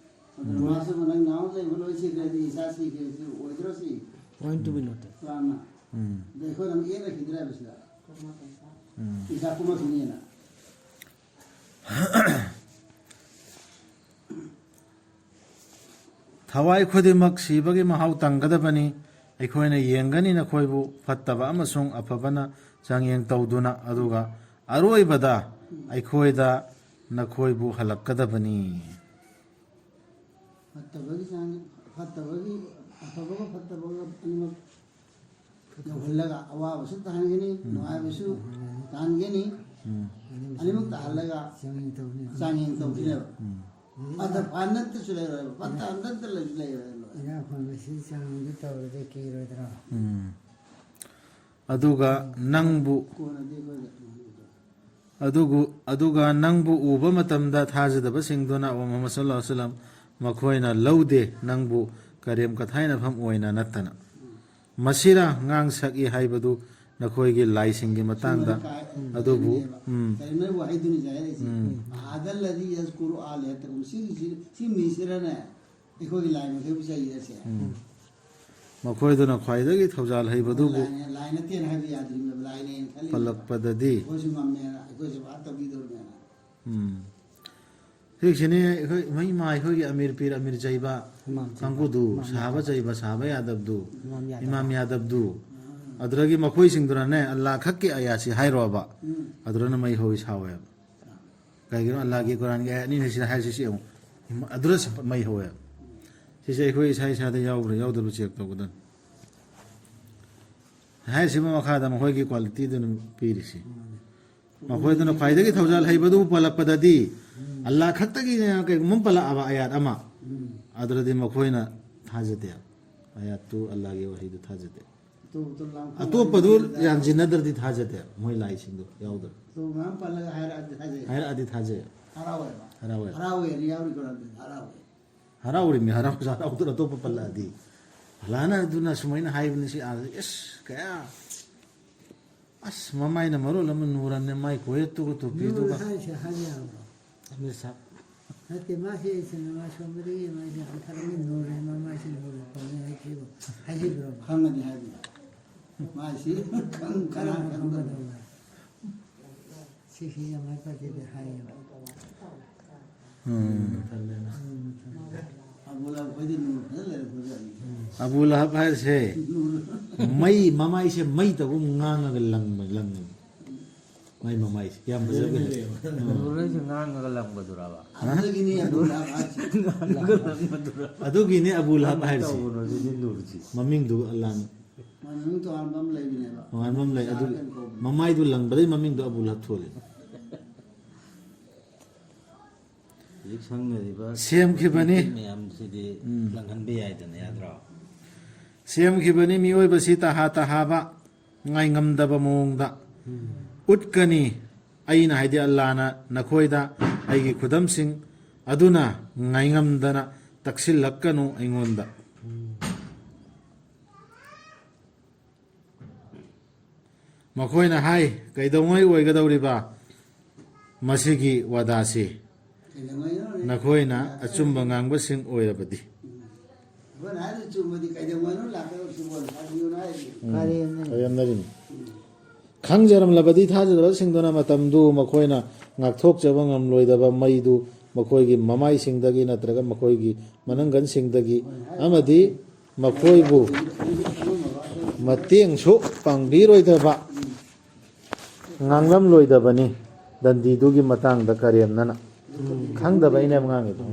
ꯑꯗꯨꯅ ꯎꯝ꯫ ꯃꯥꯁꯨ ꯅꯪ ꯅꯍꯥꯟ ꯂꯩꯕ ꯂꯣꯏ ꯁꯤꯈ꯭ꯔꯗꯤ ꯏꯁꯥ ꯁꯤꯈ꯭ꯔꯦ ꯁꯤ ꯑꯣꯏꯗ꯭ꯔꯣ ꯁꯤ? Going to be noted. ꯄꯨꯔꯥꯅ꯫ ꯎꯝ꯫ ꯑꯗ ꯑꯩꯈꯣꯏꯅ ꯑꯃꯨꯛ ꯌꯦꯠꯅꯈꯤꯗ꯭ꯔꯦꯕ ꯁꯤꯗ꯫ ꯎꯝ꯫ ꯏꯁꯥ ꯀꯨꯝꯃꯛꯈꯤꯅꯤꯅ꯫ ꯊꯋꯥꯏ ꯈꯨꯗꯤꯡꯃꯛ ꯁꯤꯕꯒꯤ ꯃꯍꯥꯎ ꯇꯪꯒꯗꯕꯅꯤ꯫ ꯑꯩꯈꯣꯏꯅ ꯌꯦꯡꯒꯅꯤ ꯅꯈꯣꯏꯕꯨ ꯐꯠꯇꯕ ꯑꯃꯁꯨꯡ ꯑꯐꯕꯅ ꯆꯥꯡꯌꯦꯡ ꯇꯧꯗꯨꯅ, ꯑꯗꯨꯒ ꯑꯔꯣꯏꯕꯗ ꯑꯩꯈꯣꯏꯗ ꯅꯈꯣꯏꯕꯨ ꯍꯜꯂꯛꯀꯗꯕꯅꯤ꯫ ꯐꯠꯇꯕꯒꯤ ꯆꯥꯡ, ꯐꯠꯇꯕꯒꯤ, ꯑꯐꯕꯒ ꯐꯠꯇꯕꯒ ꯑꯅꯤꯃꯛ ꯌꯧꯍꯜꯂꯒ ꯑꯋꯥꯕꯁꯨ ꯇꯥꯍꯟꯒꯅꯤ, ꯎꯝ꯫ ꯅꯨꯡꯉꯥꯏꯕꯁꯨ ꯇꯥꯍꯟꯒꯅꯤ꯫ ꯎꯝ꯫ ꯑꯅꯤꯃꯛ ꯇꯥꯍꯜꯂꯒ ꯆꯥꯡꯌꯦꯡ ꯇꯧꯒꯅꯤ꯫ ꯆꯥꯡꯌꯦꯡ ꯇꯧꯒꯅꯦꯕ꯫ ꯎꯝ꯫ ꯐꯠꯇ ꯑꯃꯠꯇꯁꯨ ꯂꯩꯔꯣꯏꯕ, ꯐꯠꯇ ꯑꯃꯠꯇ ꯂꯩꯁꯨ ꯂꯩꯔꯣꯏꯕ꯫ ꯏꯅꯥꯛ ꯈꯨꯟꯕꯁꯤ ꯆꯥꯡꯌꯦꯡꯗ ꯇꯧꯔꯗꯤ ꯀꯤꯔꯣꯏꯗ꯭ꯔꯣ? ꯎꯝ꯫ ꯑꯗꯨꯒ ꯅꯪꯕꯨ ꯀꯣꯟꯅꯗꯤ ꯑꯩꯈꯣꯏꯗ ꯑꯗꯨꯒ, ꯑꯗꯨꯒ ꯅꯪꯕꯨ ꯎꯕ ꯃꯇꯝꯗ ꯊꯥꯖꯗꯕꯁꯤꯡꯗꯨꯅ, ꯑꯣ ꯃꯨꯍꯝꯃꯗ ꯁꯜꯂꯜꯂꯥꯍꯨ ꯑꯂꯩꯍꯤ ꯋꯁꯜꯂꯝ, ꯃꯈꯣꯏꯅ ꯂꯧꯗꯦ ꯅꯪꯕꯨ ꯀꯔꯦꯝ ꯀꯊꯥꯏꯅꯐꯝ ꯑꯣꯏꯅ ꯅꯠꯇꯅ꯫ ꯃꯁꯤꯔꯥ ꯉꯥꯡ ꯁꯛꯏ ꯍꯥꯏꯕꯗꯨ ꯅꯈꯣꯏꯒꯤ ꯂꯥꯏꯁꯤꯡꯒꯤ ꯃꯇꯥꯡꯗ, ꯁꯨꯃꯥꯏꯅ ꯀꯥꯏ-, ꯑꯗꯨꯕꯨ, ꯀꯥꯏꯅꯦꯕ꯫ ꯎꯝ꯫ ꯀꯔꯤꯒꯨꯝꯕ ꯋꯥꯍꯩꯗꯨꯅꯤ ꯉꯁꯥꯏ ꯍꯥꯏꯔꯛꯏꯁꯦ꯫ ꯎꯝ꯫ "ꯍꯥꯗꯜꯂꯗꯤ ꯌꯖꯀꯨꯔꯨ ꯑꯥꯂꯤꯍꯇꯀꯨꯝ", ꯁꯤ, ꯁꯤ, ꯁꯤ ꯃꯤꯁꯤꯔꯅꯦ ꯑꯩꯈꯣꯏꯒꯤ ꯂꯥꯏ ꯃꯈꯩꯕꯨ ꯆꯩꯔꯤꯁꯦ? ꯎꯝ꯫ ꯃꯈꯣꯏꯗꯨꯅ ꯈ꯭ꯋꯥꯏꯗꯒꯤ ꯊꯧꯖꯥꯜ ꯍꯩꯕꯗꯨꯕꯨ ꯂꯥꯏꯅ-, ꯂꯥꯏ ꯅꯠꯇꯦꯅ ꯍꯥꯏꯕ ꯌꯥꯗ꯭ꯔꯤꯕꯅꯦꯕ, ꯂꯥꯏꯅꯦꯅ ꯈꯜꯂꯤꯅꯦꯕ꯫ ꯄꯜꯂꯛꯄꯗꯗꯤ꯫ ꯑꯩꯈꯣꯏꯁꯨ ꯉꯝꯃꯦꯅ, ꯑꯩꯈꯣꯏꯁꯨ ꯚꯥꯞ ꯇꯧꯕꯤꯗꯧꯔꯤꯅꯦꯅ꯫ ꯎꯝ꯫ ꯍꯧꯖꯤꯛꯁꯤꯅꯦ ꯑꯩꯈꯣꯏ ꯏꯃꯥ, ꯏꯃꯥ ꯑꯩꯈꯣꯏꯒꯤ ꯑꯃꯤꯔ ꯄꯤꯔ ꯑꯃꯤꯔ ꯆꯩꯕ ꯏꯃꯥꯝ ꯆꯩꯕ, ꯀꯥꯡꯕꯨꯗꯨ, ꯏꯃꯥꯝ ꯁꯍꯥꯕ ꯌꯥꯗꯕ꯫ ꯆꯩꯕ, ꯁꯍꯥꯕ ꯌꯥꯗꯕꯗꯨ, ꯏꯃꯥꯝ ꯌꯥꯗꯕ꯫ ꯏꯃꯥꯝ ꯌꯥꯗꯕꯗꯨ꯫ ꯑꯗꯨꯗꯒꯤ ꯃꯈꯣꯏꯁꯤꯡꯗꯨꯅꯅꯦ ꯑꯜꯂꯥꯍ ꯈꯛꯀꯤ ꯑꯌꯥꯠꯁꯤ ꯍꯥꯏꯔꯣꯕ꯫ ꯎꯝ꯫ ꯑꯗꯨꯗꯅ ꯃꯩ ꯍꯧꯏ ꯁꯥꯎꯋꯦꯕ꯫ ꯀꯩꯒꯤꯅꯣ? ꯑꯜꯂꯥꯍꯒꯤ ꯀꯨꯔꯥꯟꯒꯤ ꯑꯌꯥꯠ ꯑꯅꯤꯅ ꯁꯤꯗ ꯍꯥꯏꯔꯤꯁꯤ ꯁꯤ ꯌꯦꯡꯉꯨ꯫ ꯏꯃꯥ-, ꯑꯗꯨꯗ ꯁ-, ꯃꯩ ꯍꯧꯋꯦꯕ꯫ ꯁꯤꯁꯦ ꯑꯩꯈꯣꯏ ꯏꯁꯥ ꯏꯁꯥꯗ ꯌꯥꯎꯕ꯭ꯔꯥ ꯌꯥꯎꯗꯕ꯭ꯔꯥ ꯆꯦꯛ ꯇꯧꯒꯗꯕꯅꯤ꯫ ꯍꯥꯏꯔꯤꯁꯤꯕꯨ ꯃꯈꯥꯗ ꯃꯈꯣꯏꯒꯤ ꯀ꯭ꯋꯥꯂꯤꯇꯤꯗꯨꯅ ꯄꯤꯔꯤꯁꯤ꯫ ꯃꯈꯣꯏꯗꯨꯅ ꯈ꯭ꯋꯥꯏꯗꯒꯤ ꯊꯧꯖꯥꯜ ꯍꯩꯕꯗꯨꯕꯨ ꯄꯜꯂꯛꯄꯗꯗꯤ, ꯑꯜꯂꯥ ꯈꯛꯇꯒꯤꯅꯦ ꯀꯩꯒꯨꯝꯕ ꯑꯃ ꯄꯜꯂꯛꯑꯕ ꯑꯥꯌꯥꯠ ꯑꯃ, ꯎꯝ꯫ ꯑꯗꯨꯗꯗꯤ ꯃꯈꯣꯏꯅ ꯊꯥꯖꯗꯦ꯫ ꯑꯥꯌꯥꯠꯇꯨ, ꯑꯜꯂꯥꯒꯤ ꯋꯥꯍꯩꯗꯨ ꯊꯥꯖꯗꯦ꯫ ꯑꯇꯣꯞꯄꯗꯣ ꯂꯥꯡ-, ꯑꯇꯣꯞꯄꯗꯨ ꯌꯥꯟꯁꯤꯟꯅꯗ꯭ꯔꯗꯤ ꯊꯥꯖꯗꯦ, ꯃꯣꯏ ꯂꯥꯏꯁꯤꯡꯗꯣ ꯌꯥꯎꯗ꯭ꯔꯗꯤ꯫ ꯑꯇꯣꯞꯄ ꯃꯌꯥꯝ ꯄꯜꯂꯒ ꯍꯥꯏꯔꯛꯑꯗꯤ ꯊꯥꯖꯩ꯫ ꯍꯥꯏꯔꯛꯑꯗꯤ ꯊꯥꯖꯩ꯫ ꯍꯔꯥꯎꯋꯦꯕ꯫ ꯍꯔꯥꯎꯋꯦ꯫ ꯍꯔꯥꯎꯋꯦꯅ ꯌꯥꯎꯔꯤ ꯀꯔꯝꯗ ꯍꯔꯥꯎꯋꯦ꯫ ꯍꯔꯥꯎꯔꯤꯃꯤ, ꯍꯔꯥꯎ ꯍꯔꯥꯎꯗꯅ ꯑꯇꯣꯞꯄ ꯄꯜꯂꯛꯑꯗꯤ꯫ ꯑꯜꯂꯥꯅ ꯑꯗꯨꯅ ꯁꯨꯃꯥꯏꯅ ꯍꯥꯏꯕꯅꯤ ꯁꯤ ꯑꯥꯗ, ꯑꯁ ꯀꯌꯥ ꯑꯁ ꯃꯃꯥꯏꯅ ꯃꯔꯣꯜ ꯑꯃ ꯅꯨꯔꯝꯅꯦ, ꯃꯥꯏ ꯀꯣꯌꯦꯠꯇꯨꯒ ꯇꯨꯄꯤꯗꯨꯒ꯫ ꯍꯥꯏꯁꯦ ꯍꯥꯏꯕ ꯌꯥꯕ꯭ꯔꯣ? ꯑꯃꯤꯔ ꯁꯥꯍꯕ꯫ ꯅꯠꯇꯦ, ꯃꯥꯁꯤ ꯁꯤꯅꯦꯃꯥ ꯁꯣꯝꯗꯒꯤ ꯃꯥꯁꯤ ꯍꯟꯊꯔꯝꯃꯤ ꯅꯨꯔꯦ, ꯃꯃꯥꯏꯁꯤ ꯅꯨꯔꯦ ꯈꯣꯠꯂꯦ ꯍꯥꯏꯁꯤꯕꯨ ꯍꯥꯏꯖꯕ꯭ꯔꯣ? ꯈꯪꯉꯗꯤ ꯍꯥꯏꯕꯤꯌꯨ꯫ ꯃꯥꯁꯤ ꯈꯪ-, ꯀꯅꯥ ꯈꯪꯗꯕꯅꯣ? ꯁꯤꯁꯤ ꯌꯥꯝ ꯍꯥꯏ ꯐꯠꯇꯦꯗꯤ ꯍꯥꯏꯌꯦꯕ꯫ ꯎꯝ꯫ ꯑꯕꯨ ꯂꯍꯕ ꯈꯣꯏꯗꯤ ꯅꯨꯔ ꯐꯖꯅ ꯂꯩꯔꯛꯄꯖꯥꯠꯅꯤ꯫ ꯑꯕꯨ ꯂꯍꯕ ꯍꯥꯏꯔꯤꯁꯦ ꯅꯨꯔ꯫ ꯃꯩ, ꯃꯃꯥꯏꯁꯦ ꯃꯩ ꯇꯧꯕ ꯉꯥꯡꯉꯒ ꯂꯪꯕ, ꯂꯪꯉꯤ꯫ ꯃꯥꯏ ꯃꯃꯥꯏꯁꯦ ꯌꯥꯝ ꯐꯖꯕ꯫ ꯅꯨꯔ ꯍꯥꯏꯁꯦ ꯉꯥꯡꯉꯒ ꯂꯪꯕꯗꯨꯔꯕ? ꯑꯗꯨꯗꯒꯤꯅꯤ ꯑꯕꯨ ꯂꯍꯕ ꯍꯥꯏꯁꯦ꯫ ꯉꯥꯡꯉꯒ ꯂꯪꯕꯗꯨꯔꯕ? ꯑꯗꯨꯒꯤꯅꯤ ꯑꯕꯨ ꯂꯍꯕ ꯀꯃꯥꯏꯅ ꯍꯥꯏꯔꯤꯁꯦ꯫ ꯇꯧꯕꯅꯣ ꯑꯗꯨꯗꯤ ꯅꯨꯔꯁꯤ? ꯃꯃꯤꯡꯗꯨ ꯑꯜꯂꯥꯅ꯫ ꯃꯃꯤꯡ ꯇꯣꯉꯥꯟꯕ ꯑꯃ ꯂꯩꯕꯅꯦꯕ꯫ ꯇꯣꯉꯥꯟꯕ ꯑꯃ ꯂꯩ꯫ ꯑꯗꯨ ꯖꯥꯠ ꯀꯧꯕꯅꯦ꯫ ꯃꯃꯥꯏꯗꯨ ꯂꯪꯕꯗꯩ ꯃꯃꯤꯡꯗꯣ ꯑꯕꯨ ꯂꯍꯕ ꯊꯣꯜꯂꯤ꯫ ꯍꯧꯖꯤꯛ ꯁꯪꯅꯔꯤꯕ ꯁꯦꯝꯈꯤꯕꯅꯤ꯫ ꯃꯌꯥꯝꯁꯤꯗꯤ ꯎꯝ꯫ ꯂꯪꯍꯟꯕ ꯌꯥꯏꯗꯅ, ꯌꯥꯗ꯭ꯔꯣ? ꯁꯦꯝꯈꯤꯕꯅꯤ ꯃꯤꯑꯣꯏꯕꯁꯤ ꯇꯍꯥ ꯇꯍꯥꯕ, ꯉꯥꯏꯉꯝꯗꯕ ꯃꯑꯣꯡꯗ꯫ ꯎꯠꯀꯅꯤ ꯑꯩꯅ, ꯍꯥꯏꯗꯤ ꯑꯜꯂꯥꯅ, ꯅꯈꯣꯏꯗ ꯑꯩꯒꯤ ꯈꯨꯗꯝꯁꯤꯡ, ꯑꯗꯨꯅ ꯉꯥꯏꯉꯝꯗꯅ ꯇꯛꯁꯤꯜꯂꯛꯀꯅꯨ ꯑꯩꯉꯣꯟꯗ꯫ ꯃꯈꯣꯏꯅ ꯍꯥꯏ, ꯀꯩꯗꯧꯉꯩ ꯑꯣꯏꯒꯗꯧꯔꯤꯕ ꯃꯁꯤꯒꯤ ꯋꯥꯗꯥꯁꯤ? ꯀꯩꯗꯧꯉꯩꯅꯣꯅꯦ? ꯅꯈꯣꯏꯅ ꯑꯆꯨꯝꯕ ꯉꯥꯡꯕꯁꯤꯡ ꯑꯣꯏꯔꯕꯗꯤ꯫ ꯑꯩꯈꯣꯏꯅ ꯍꯥꯏꯔꯤꯁꯦ ꯆꯨꯝꯕꯗꯤ ꯀꯩꯗꯧꯉꯩꯅꯣ ꯂꯥꯛꯀꯗꯧꯔꯤꯁꯤꯕꯣ? ꯍꯥꯏꯕꯤꯌꯨꯅ ꯍꯥꯏꯔꯤꯁꯦ꯫ ꯎꯝ꯫ ꯀꯔꯦꯝꯅꯔꯤꯕ꯫ ꯀꯔꯦꯝꯅꯔꯤꯕꯅꯤ꯫ ꯈꯪꯖꯔꯝꯂꯕꯗꯤ ꯊꯥꯖꯗꯕꯁꯤꯡꯗꯨꯅ ꯃꯇꯝꯗꯨ ꯃꯈꯣꯏꯅ ꯉꯥꯛꯊꯣꯛꯆꯕ ꯉꯝꯂꯣꯏꯗꯕ ꯃꯩꯗꯨ ꯃꯈꯣꯏꯒꯤ ꯃꯃꯥꯏꯁꯤꯡꯗꯒꯤ ꯅꯠꯇ꯭ꯔꯒ ꯃꯈꯣꯏꯒꯤ ꯃꯅꯪꯒꯟꯁꯤꯡꯗꯒꯤ ꯑꯃꯗꯤ ꯃꯈꯣꯏꯕꯨ ꯃꯇꯦꯡꯁꯨ ꯄꯥꯡꯕꯤꯔꯣꯏꯗꯕ ꯉꯥꯡꯂꯝꯂꯣꯏꯗꯕꯅꯤ꯫ ꯗꯟꯗꯤꯗꯨꯒꯤ ꯃꯇꯥꯡꯗ ꯀꯔꯦꯝꯅꯅ ꯈꯪꯗꯕ ꯑꯩꯅ ꯌꯥꯝ ꯉꯥꯡꯉꯤꯗꯣ꯫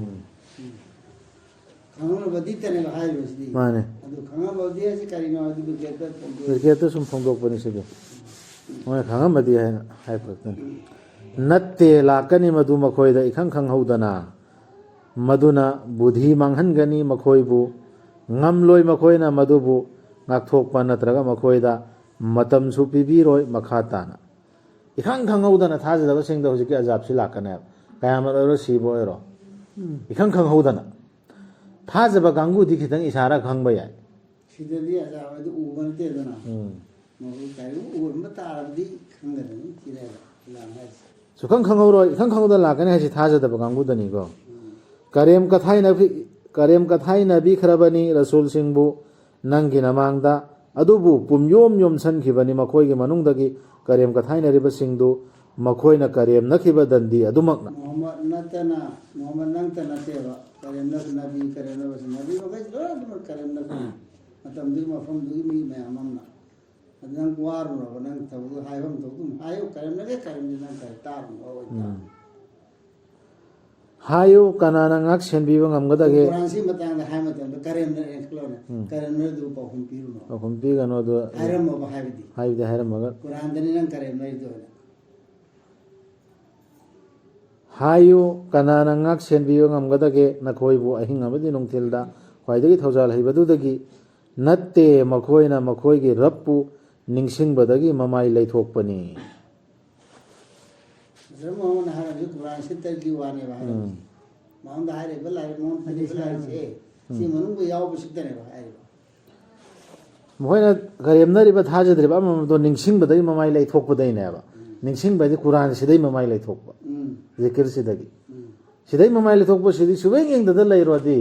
ꯈꯪꯉꯝꯂꯕꯗꯤꯇꯅꯦꯕ ꯍꯥꯏꯔꯤꯕꯁꯤꯗꯤ꯫ ꯃꯥꯅꯦ꯫ ꯑꯗꯨ ꯈꯪꯉꯝꯃꯕꯗꯤ ꯍꯥꯏꯁꯤ ꯀꯔꯤꯅꯣ ꯍꯥꯏꯗꯤ ꯕ꯭ꯔꯤꯒꯦꯗ ꯇꯧꯗꯣꯏ꯫ ꯀ꯭ꯔꯤꯀꯦꯠꯇ ꯁꯨꯝ ꯐꯣꯡꯗꯣꯛꯄꯅꯤ ꯁꯤꯗꯤ꯫ ꯃꯣꯏꯅ ꯈꯪꯉꯝꯃꯗꯤ ꯍꯥꯏꯅ ꯍꯥꯏꯔꯛꯄꯗꯨꯅꯤ꯫ ꯅꯠꯇꯦ, ꯂꯥꯛꯀꯅꯤ ꯃꯗꯨ ꯃꯈꯣꯏꯗ ꯏꯈꯪ ꯈꯪꯍꯧꯗꯅ꯫ ꯃꯗꯨꯅ ꯕꯨꯙꯤ ꯃꯥꯡꯍꯟꯒꯅꯤ ꯃꯈꯣꯏꯕꯨ꯫ ꯉꯝꯂꯣꯏ ꯃꯈꯣꯏꯅ ꯃꯗꯨꯕꯨ ꯉꯥꯛꯊꯣꯛꯄ ꯅꯠꯇ꯭ꯔꯒ ꯃꯈꯣꯏꯗ ꯃꯇꯝꯁꯨ ꯄꯤꯕꯤꯔꯣꯏ꯫ ꯃꯈꯥ ꯇꯥꯅ ꯏꯈꯪ ꯈꯪꯍꯧꯗꯅ ꯊꯥꯖꯗꯕꯁꯤꯡꯗ ꯍꯧꯖꯤꯛꯀꯤ ꯑꯖꯥꯕꯁꯤ ꯂꯥꯛꯀꯅꯦꯕ꯫ ꯀꯌꯥꯃꯠ ꯑꯣꯏꯔꯣ, ꯁꯤꯕ ꯑꯣꯏꯔꯣ, ꯏꯈꯪ ꯈꯪꯍꯧꯗꯅ꯫ ꯊꯥꯖꯕ ꯀꯥꯡꯕꯨꯗꯤ ꯈꯤꯇꯪ ꯏꯁꯥꯔ ꯈꯪꯕ ꯌꯥꯏ꯫ ꯁꯤꯗꯗꯤ ꯑꯖꯥꯕ ꯑꯗꯨ ꯎꯕ ꯅꯠꯇꯦꯗꯅ꯫ ꯎꯝ꯫ ꯃꯈꯣꯏ ꯀꯔꯤꯒꯨꯝꯕ ꯎꯔꯝꯕ ꯇꯥꯔꯕꯗꯤ ꯈꯪꯒꯗꯕꯅꯤ ꯁꯤꯅꯦꯕ ꯏꯔꯥꯡ ꯍꯥꯏꯁꯦ꯫ ꯁꯨꯈꯪ ꯈꯪꯍꯧꯔꯣꯏ, ꯏꯈꯪ ꯈꯪꯍꯧꯗꯅ ꯂꯥꯛꯀꯅꯤ ꯍꯥꯏꯁꯤ ꯊꯥꯖꯗꯕ ꯀꯥꯡꯕꯨꯗꯅꯤꯀꯣ꯫ ꯎꯝ꯫ ꯀꯔꯦꯝ ꯀꯊꯥꯏꯅꯕꯤ-, ꯀꯔꯦꯝ ꯀꯊꯥꯏꯅꯕꯤꯈ꯭ꯔꯕꯅꯤ ꯔꯁꯨꯜꯁꯤꯡꯕꯨ ꯅꯪꯒꯤ ꯅꯃꯥꯡꯗ, ꯑꯗꯨꯕꯨ ꯄꯨꯝꯌꯣꯝ ꯌꯣꯝꯁꯟꯈꯤꯕꯅꯤ ꯃꯈꯣꯏꯒꯤ ꯃꯅꯨꯡꯗꯒꯤ ꯀꯔꯦꯝ ꯀꯊꯥꯏꯅꯔꯤꯕꯁꯤꯡꯗꯨ, ꯃꯈꯣꯏꯅ ꯀꯔꯦꯝꯅꯈꯤꯕ ꯗꯟꯗꯤ ꯑꯗꯨꯃꯛꯅ꯫ ꯃꯨꯍꯝꯃꯗ ꯅꯠꯇꯅ, ꯃꯨꯍꯝꯃꯗ ꯅꯪꯇ ꯅꯠꯇꯦꯕ ꯀꯔꯦꯝꯅꯕ ꯅꯕꯤ, ꯀꯔꯦꯝꯅꯕꯁꯤ ꯅꯕꯤ ꯃꯈꯩꯁꯤ ꯂꯣꯏꯅꯃꯛ ꯀꯔꯦꯝꯅꯈ꯭ꯔꯦ꯫ ꯃꯇꯝꯗꯨꯒꯤ ꯃꯐꯝꯗꯨꯒꯤ ꯃꯤ ꯃꯌꯥꯝ ꯑꯃꯅ꯫ ꯑꯗꯨ ꯅꯪ ꯋꯥꯔꯨꯔꯕ ꯅꯪ ꯊꯕꯛꯇꯨ ꯍꯥꯏꯐꯝ ꯊꯣꯛꯄ ꯑꯗꯨꯝ ꯍꯥꯏꯌꯨ, ꯀꯔꯦꯝꯅꯒꯦ ꯀꯔꯦꯝꯅꯒꯦ ꯅꯪ ꯀꯔꯤ ꯇꯥꯔꯨꯅꯣ ꯑꯣꯏ ꯇꯥꯔꯣ꯫ ꯎꯝ꯫ ꯍꯥꯏꯌꯨ, ꯀꯅꯥꯅ ꯉꯥꯛ ꯁꯦꯟꯕꯤꯕ ꯉꯝꯒꯗꯒꯦ? ꯀꯨꯔꯥꯟꯁꯤ ꯃꯇꯥꯡꯗ ꯍꯥꯏ ꯃꯇꯝꯗ ꯀꯔꯦꯝꯅꯔꯦꯅ ꯈꯜꯂꯣꯅꯦ꯫ ꯎꯝ꯫ ꯀꯔꯦꯝꯅꯔꯤꯗꯨ ꯄꯥꯎꯈꯨꯝ ꯄꯤꯔꯨꯅꯣ꯫ ꯄꯥꯎꯈꯨꯝ ꯄꯤꯒꯅꯣ ꯑꯗꯨ ꯍꯥꯏꯔꯝꯃꯕ ꯍꯥꯏꯕꯗꯤ? ꯍꯥꯏꯕꯗꯤ ꯍꯥꯏꯔꯝꯃꯒ꯫ ꯀꯨꯔꯥꯟꯗꯅꯤ ꯅꯪ ꯀꯔꯦꯝꯅꯔꯤꯗꯣ ꯑꯣꯏꯅ꯫ ꯍꯥꯏꯌꯨ, ꯀꯅꯥꯅ ꯉꯥꯛ ꯁꯦꯟꯕꯤꯕ ꯉꯝꯒꯗꯒꯦ? ꯅꯈꯣꯏꯕꯨ ꯑꯍꯤꯡ ꯑꯃꯗꯤ ꯅꯨꯡꯊꯤꯜꯗ ꯈ꯭ꯋꯥꯏꯗꯒꯤ ꯊꯧꯖꯥꯜ ꯍꯩꯕꯗꯨꯗꯒꯤ ꯅꯠꯇꯦ, ꯃꯈꯣꯏꯅ ꯃꯈꯣꯏꯒꯤ ꯔꯕꯄꯨ ꯅꯤꯡꯁꯤꯡꯕꯗꯒꯤ ꯃꯃꯥꯏ ꯂꯩꯊꯣꯛꯄꯅꯤ꯫ ꯍꯖꯔꯠ ꯃꯨꯍꯝꯃꯗꯅ ꯍꯥꯏꯔꯝꯃꯤꯁꯦ ꯀꯨꯔꯥꯟ ꯁꯤꯠꯇꯒꯤ ꯋꯥꯅꯦꯕ ꯍꯥꯏꯔꯝꯃꯤꯁꯦ꯫ ꯎꯝ꯫ ꯃꯉꯣꯟꯗ ꯍꯥꯏꯔꯤꯕ ꯂꯥꯏꯔꯤꯛ, ꯃꯉꯣꯟꯗ ꯄꯤꯔꯤꯕ ꯂꯥꯏꯔꯤꯛꯁꯦ, ꯁꯤ ꯎꯝ꯫ ꯃꯅꯨꯡꯗ ꯌꯥꯎꯕ ꯁꯤꯠꯇꯅꯦꯕ ꯍꯥꯏꯔꯤꯕ꯫ ꯃꯈꯣꯏꯅ ꯀꯔꯦꯝꯅꯔꯤꯕ, ꯊꯥꯖꯗ꯭ꯔꯤꯕ ꯑꯃꯃꯗꯣ ꯅꯤꯡꯁꯤꯡꯕꯗꯒꯤ ꯃꯃꯥꯏ ꯂꯩꯊꯣꯛꯄꯗꯩꯅꯦꯕ꯫ ꯎꯝ꯫ ꯅꯤꯡꯁꯤꯡꯕ ꯍꯥꯏꯗꯤ ꯀꯨꯔꯥꯟꯁꯤꯗꯩ ꯃꯃꯥꯏ ꯂꯩꯊꯣꯛꯄ꯫ ꯎꯝ꯫ ꯖꯤꯀꯤꯔꯁꯤꯗꯒꯤ꯫ ꯎꯝ꯫ ꯁꯤꯗꯩ ꯃꯃꯥꯏ ꯂꯩꯊꯣꯛꯄꯁꯤꯗꯤ ꯁꯨꯡꯌꯦꯡ ꯌꯦꯡꯗꯗ ꯂꯩꯔꯨꯔꯗꯤ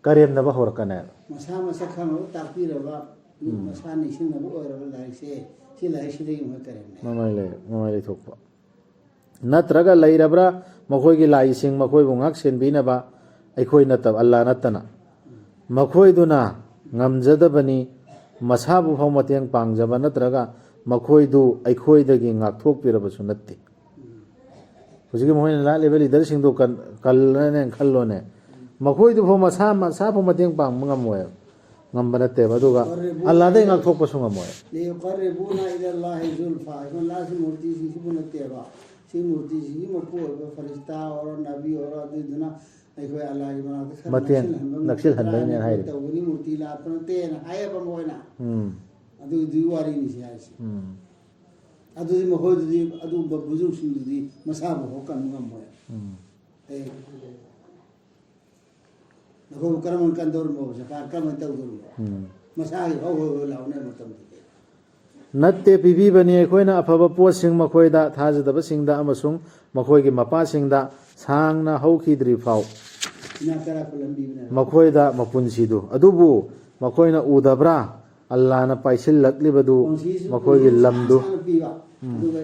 ꯀꯔꯦꯝꯅꯕ ꯍꯧꯔꯛꯀꯅꯦꯕ꯫ ꯃꯁꯥ ꯃꯁꯛ ꯈꯪꯅꯕ ꯇꯥꯛꯄꯤꯔꯕ, ꯎꯝ꯫ ꯃꯁꯥ ꯅꯤꯡꯁꯤꯡꯅꯕ ꯑꯣꯏꯔꯕ ꯂꯥꯏꯔꯤꯛꯁꯦ, ꯁꯤ ꯂꯥꯏꯔꯤꯛꯁꯤꯗꯒꯤ ꯑꯃꯨꯛ ꯀꯔꯦꯝꯅꯩ꯫ ꯃꯃꯥꯏ ꯂꯩ-, ꯃꯃꯥꯏ ꯂꯩꯊꯣꯛꯄ꯫ ꯅꯠꯇ꯭ꯔꯒ ꯂꯩꯔꯕ꯭ꯔꯥ ꯃꯈꯣꯏꯒꯤ ꯂꯥꯏꯁꯤꯡ ꯃꯈꯣꯏꯕꯨ ꯉꯥꯛ ꯁꯦꯟꯕꯤꯅꯕ ꯑꯩꯈꯣꯏ ꯅꯠꯇꯕ, ꯑꯜꯂꯥ ꯅꯠꯇꯅ? ꯃꯈꯣꯏꯗꯨꯅ ꯉꯝꯖꯗꯕꯅꯤ, ꯃꯁꯥꯕꯨ ꯐꯥꯎ ꯃꯇꯦꯡ ꯄꯥꯡꯖꯕ ꯅꯠꯇ꯭ꯔꯒ ꯃꯈꯣꯏꯗꯨ ꯑꯩꯈꯣꯏꯗꯒꯤ ꯉꯥꯛꯊꯣꯛꯄꯤꯔꯕꯁꯨ ꯅꯠꯇꯦ꯫ ꯍꯧꯖꯤꯛꯀꯤ ꯃꯈꯣꯏꯅ ꯂꯥꯛꯂꯤꯕ ꯂꯤꯗꯔꯁꯤꯡꯗꯨ ꯀꯟ-, ꯀꯜꯂꯅꯦꯅ ꯈꯜꯂꯣꯅꯦ꯫ ꯃꯈꯣꯏꯗꯨꯐꯥꯎ ꯃꯁꯥ, ꯃꯁꯥꯐꯥꯎ ꯃꯇꯦꯡ ꯄꯥꯡꯕ ꯉꯝꯃꯣꯏ, ꯉꯝꯕ ꯅꯠꯇꯦꯕ꯫ ꯑꯗꯨꯒ ꯑꯜꯂꯥꯗꯩ ꯉꯥꯛꯊꯣꯛꯄꯁꯨ ꯉꯝꯃꯣꯏ꯫ ليقربونا إلى الله زلفى. ꯑꯩꯈꯣꯏ ꯂꯥꯁ ꯃꯨꯔꯇꯤꯁꯤꯡꯁꯤꯕꯨ ꯅꯠꯇꯦꯕ꯫ ꯁꯤ ꯃꯨꯔꯇꯤꯁꯤꯒꯤ ꯃꯄꯨ ꯑꯣꯏꯕ ꯐꯔꯤꯁꯇꯥ ꯑꯣꯏꯔꯣ, ꯅꯕꯤ ꯑꯣꯏꯔꯣ, ꯑꯗꯨꯏꯗꯨꯅ ꯑꯩꯈꯣꯏ ꯑꯜꯂꯥꯍꯒꯤ ꯃꯅꯥꯛꯇ ꯈꯔ ꯃꯇꯦꯡ ꯅꯛꯁꯤꯜꯍꯟꯕ ꯅꯛꯁꯤꯜꯍꯟꯕꯩꯅꯦ ꯅꯠꯇ꯭ꯔꯒꯅ ꯍꯥꯏꯔꯤꯕ꯫ ꯇꯧꯒꯅꯤ, ꯃꯨꯔꯇꯤ ꯂꯥꯠꯄ ꯅꯠꯇꯦꯅ ꯍꯥꯏꯌꯦꯕ ꯃꯣꯏꯅ꯫ ꯎꯝ꯫ ꯑꯗꯨꯗꯨꯒꯤ ꯋꯥꯔꯤꯅꯤ ꯁꯤ ꯍꯥꯏꯁꯦ꯫ ꯎꯝ꯫ ꯑꯗꯨꯗꯤ ꯃꯈꯣꯏꯗꯨꯗꯤ ꯑꯗꯨꯒꯨꯝꯕ ꯕꯨꯖꯨꯔꯒꯁꯤꯡꯗꯨꯗꯤ ꯃꯁꯥꯕꯨ ꯍꯧ ꯀꯟꯕ ꯉꯝꯃꯣꯏ꯫ ꯎꯝ꯫ ꯑꯦ꯫ ꯅꯈꯣꯏꯕꯨ ꯀꯔꯝꯕꯅ ꯀꯟꯗꯧꯔꯤꯃꯣ? ꯖꯄꯥꯟ ꯀꯔꯝꯍꯥꯏꯅ ꯇꯧꯗꯧꯔꯤꯃꯣ? ꯎꯝ꯫ ꯃꯁꯥꯒꯤ ꯍꯧ ꯍꯧ ꯍꯧ ꯂꯥꯎꯅꯕ ꯃꯇꯝꯗꯗꯤ꯫ ꯅꯠꯇꯦ, ꯄꯤꯕꯤꯕꯅꯤ ꯑꯩꯈꯣꯏꯅ ꯑꯐꯕ ꯄꯣꯠꯁꯤꯡ ꯃꯈꯣꯏꯗ, ꯊꯥꯖꯗꯕꯁꯤꯡꯗ ꯑꯃꯁꯨꯡ ꯃꯈꯣꯏꯒꯤ ꯃꯄꯥꯁꯤꯡꯗ ꯁꯥꯡꯅ ꯍꯧꯈꯤꯗ꯭ꯔꯤ ꯐꯥꯎ ꯏꯅꯥꯛ ꯀꯔꯥ ꯈꯨꯜꯍꯟꯕꯤꯕꯅꯦꯕ꯫ ꯃꯈꯣꯏꯗ ꯃꯄꯨꯟꯁꯤꯗꯨ꯫ ꯑꯗꯨꯕꯨ ꯃꯈꯣꯏꯅ ꯎꯗꯕ꯭ꯔꯥ? ꯑꯜꯂꯥꯅ ꯄꯥꯏꯁꯤꯜꯂꯛꯂꯤꯕꯗꯨ ꯄꯨꯟꯁꯤꯁꯨ ꯃꯈꯣꯏꯒꯤ ꯄꯨꯟꯁꯤ ꯂꯝꯗꯨ꯫ ꯁꯥꯡꯅ ꯄꯤꯕ, ꯎꯝ꯫ ꯑꯗꯨꯒ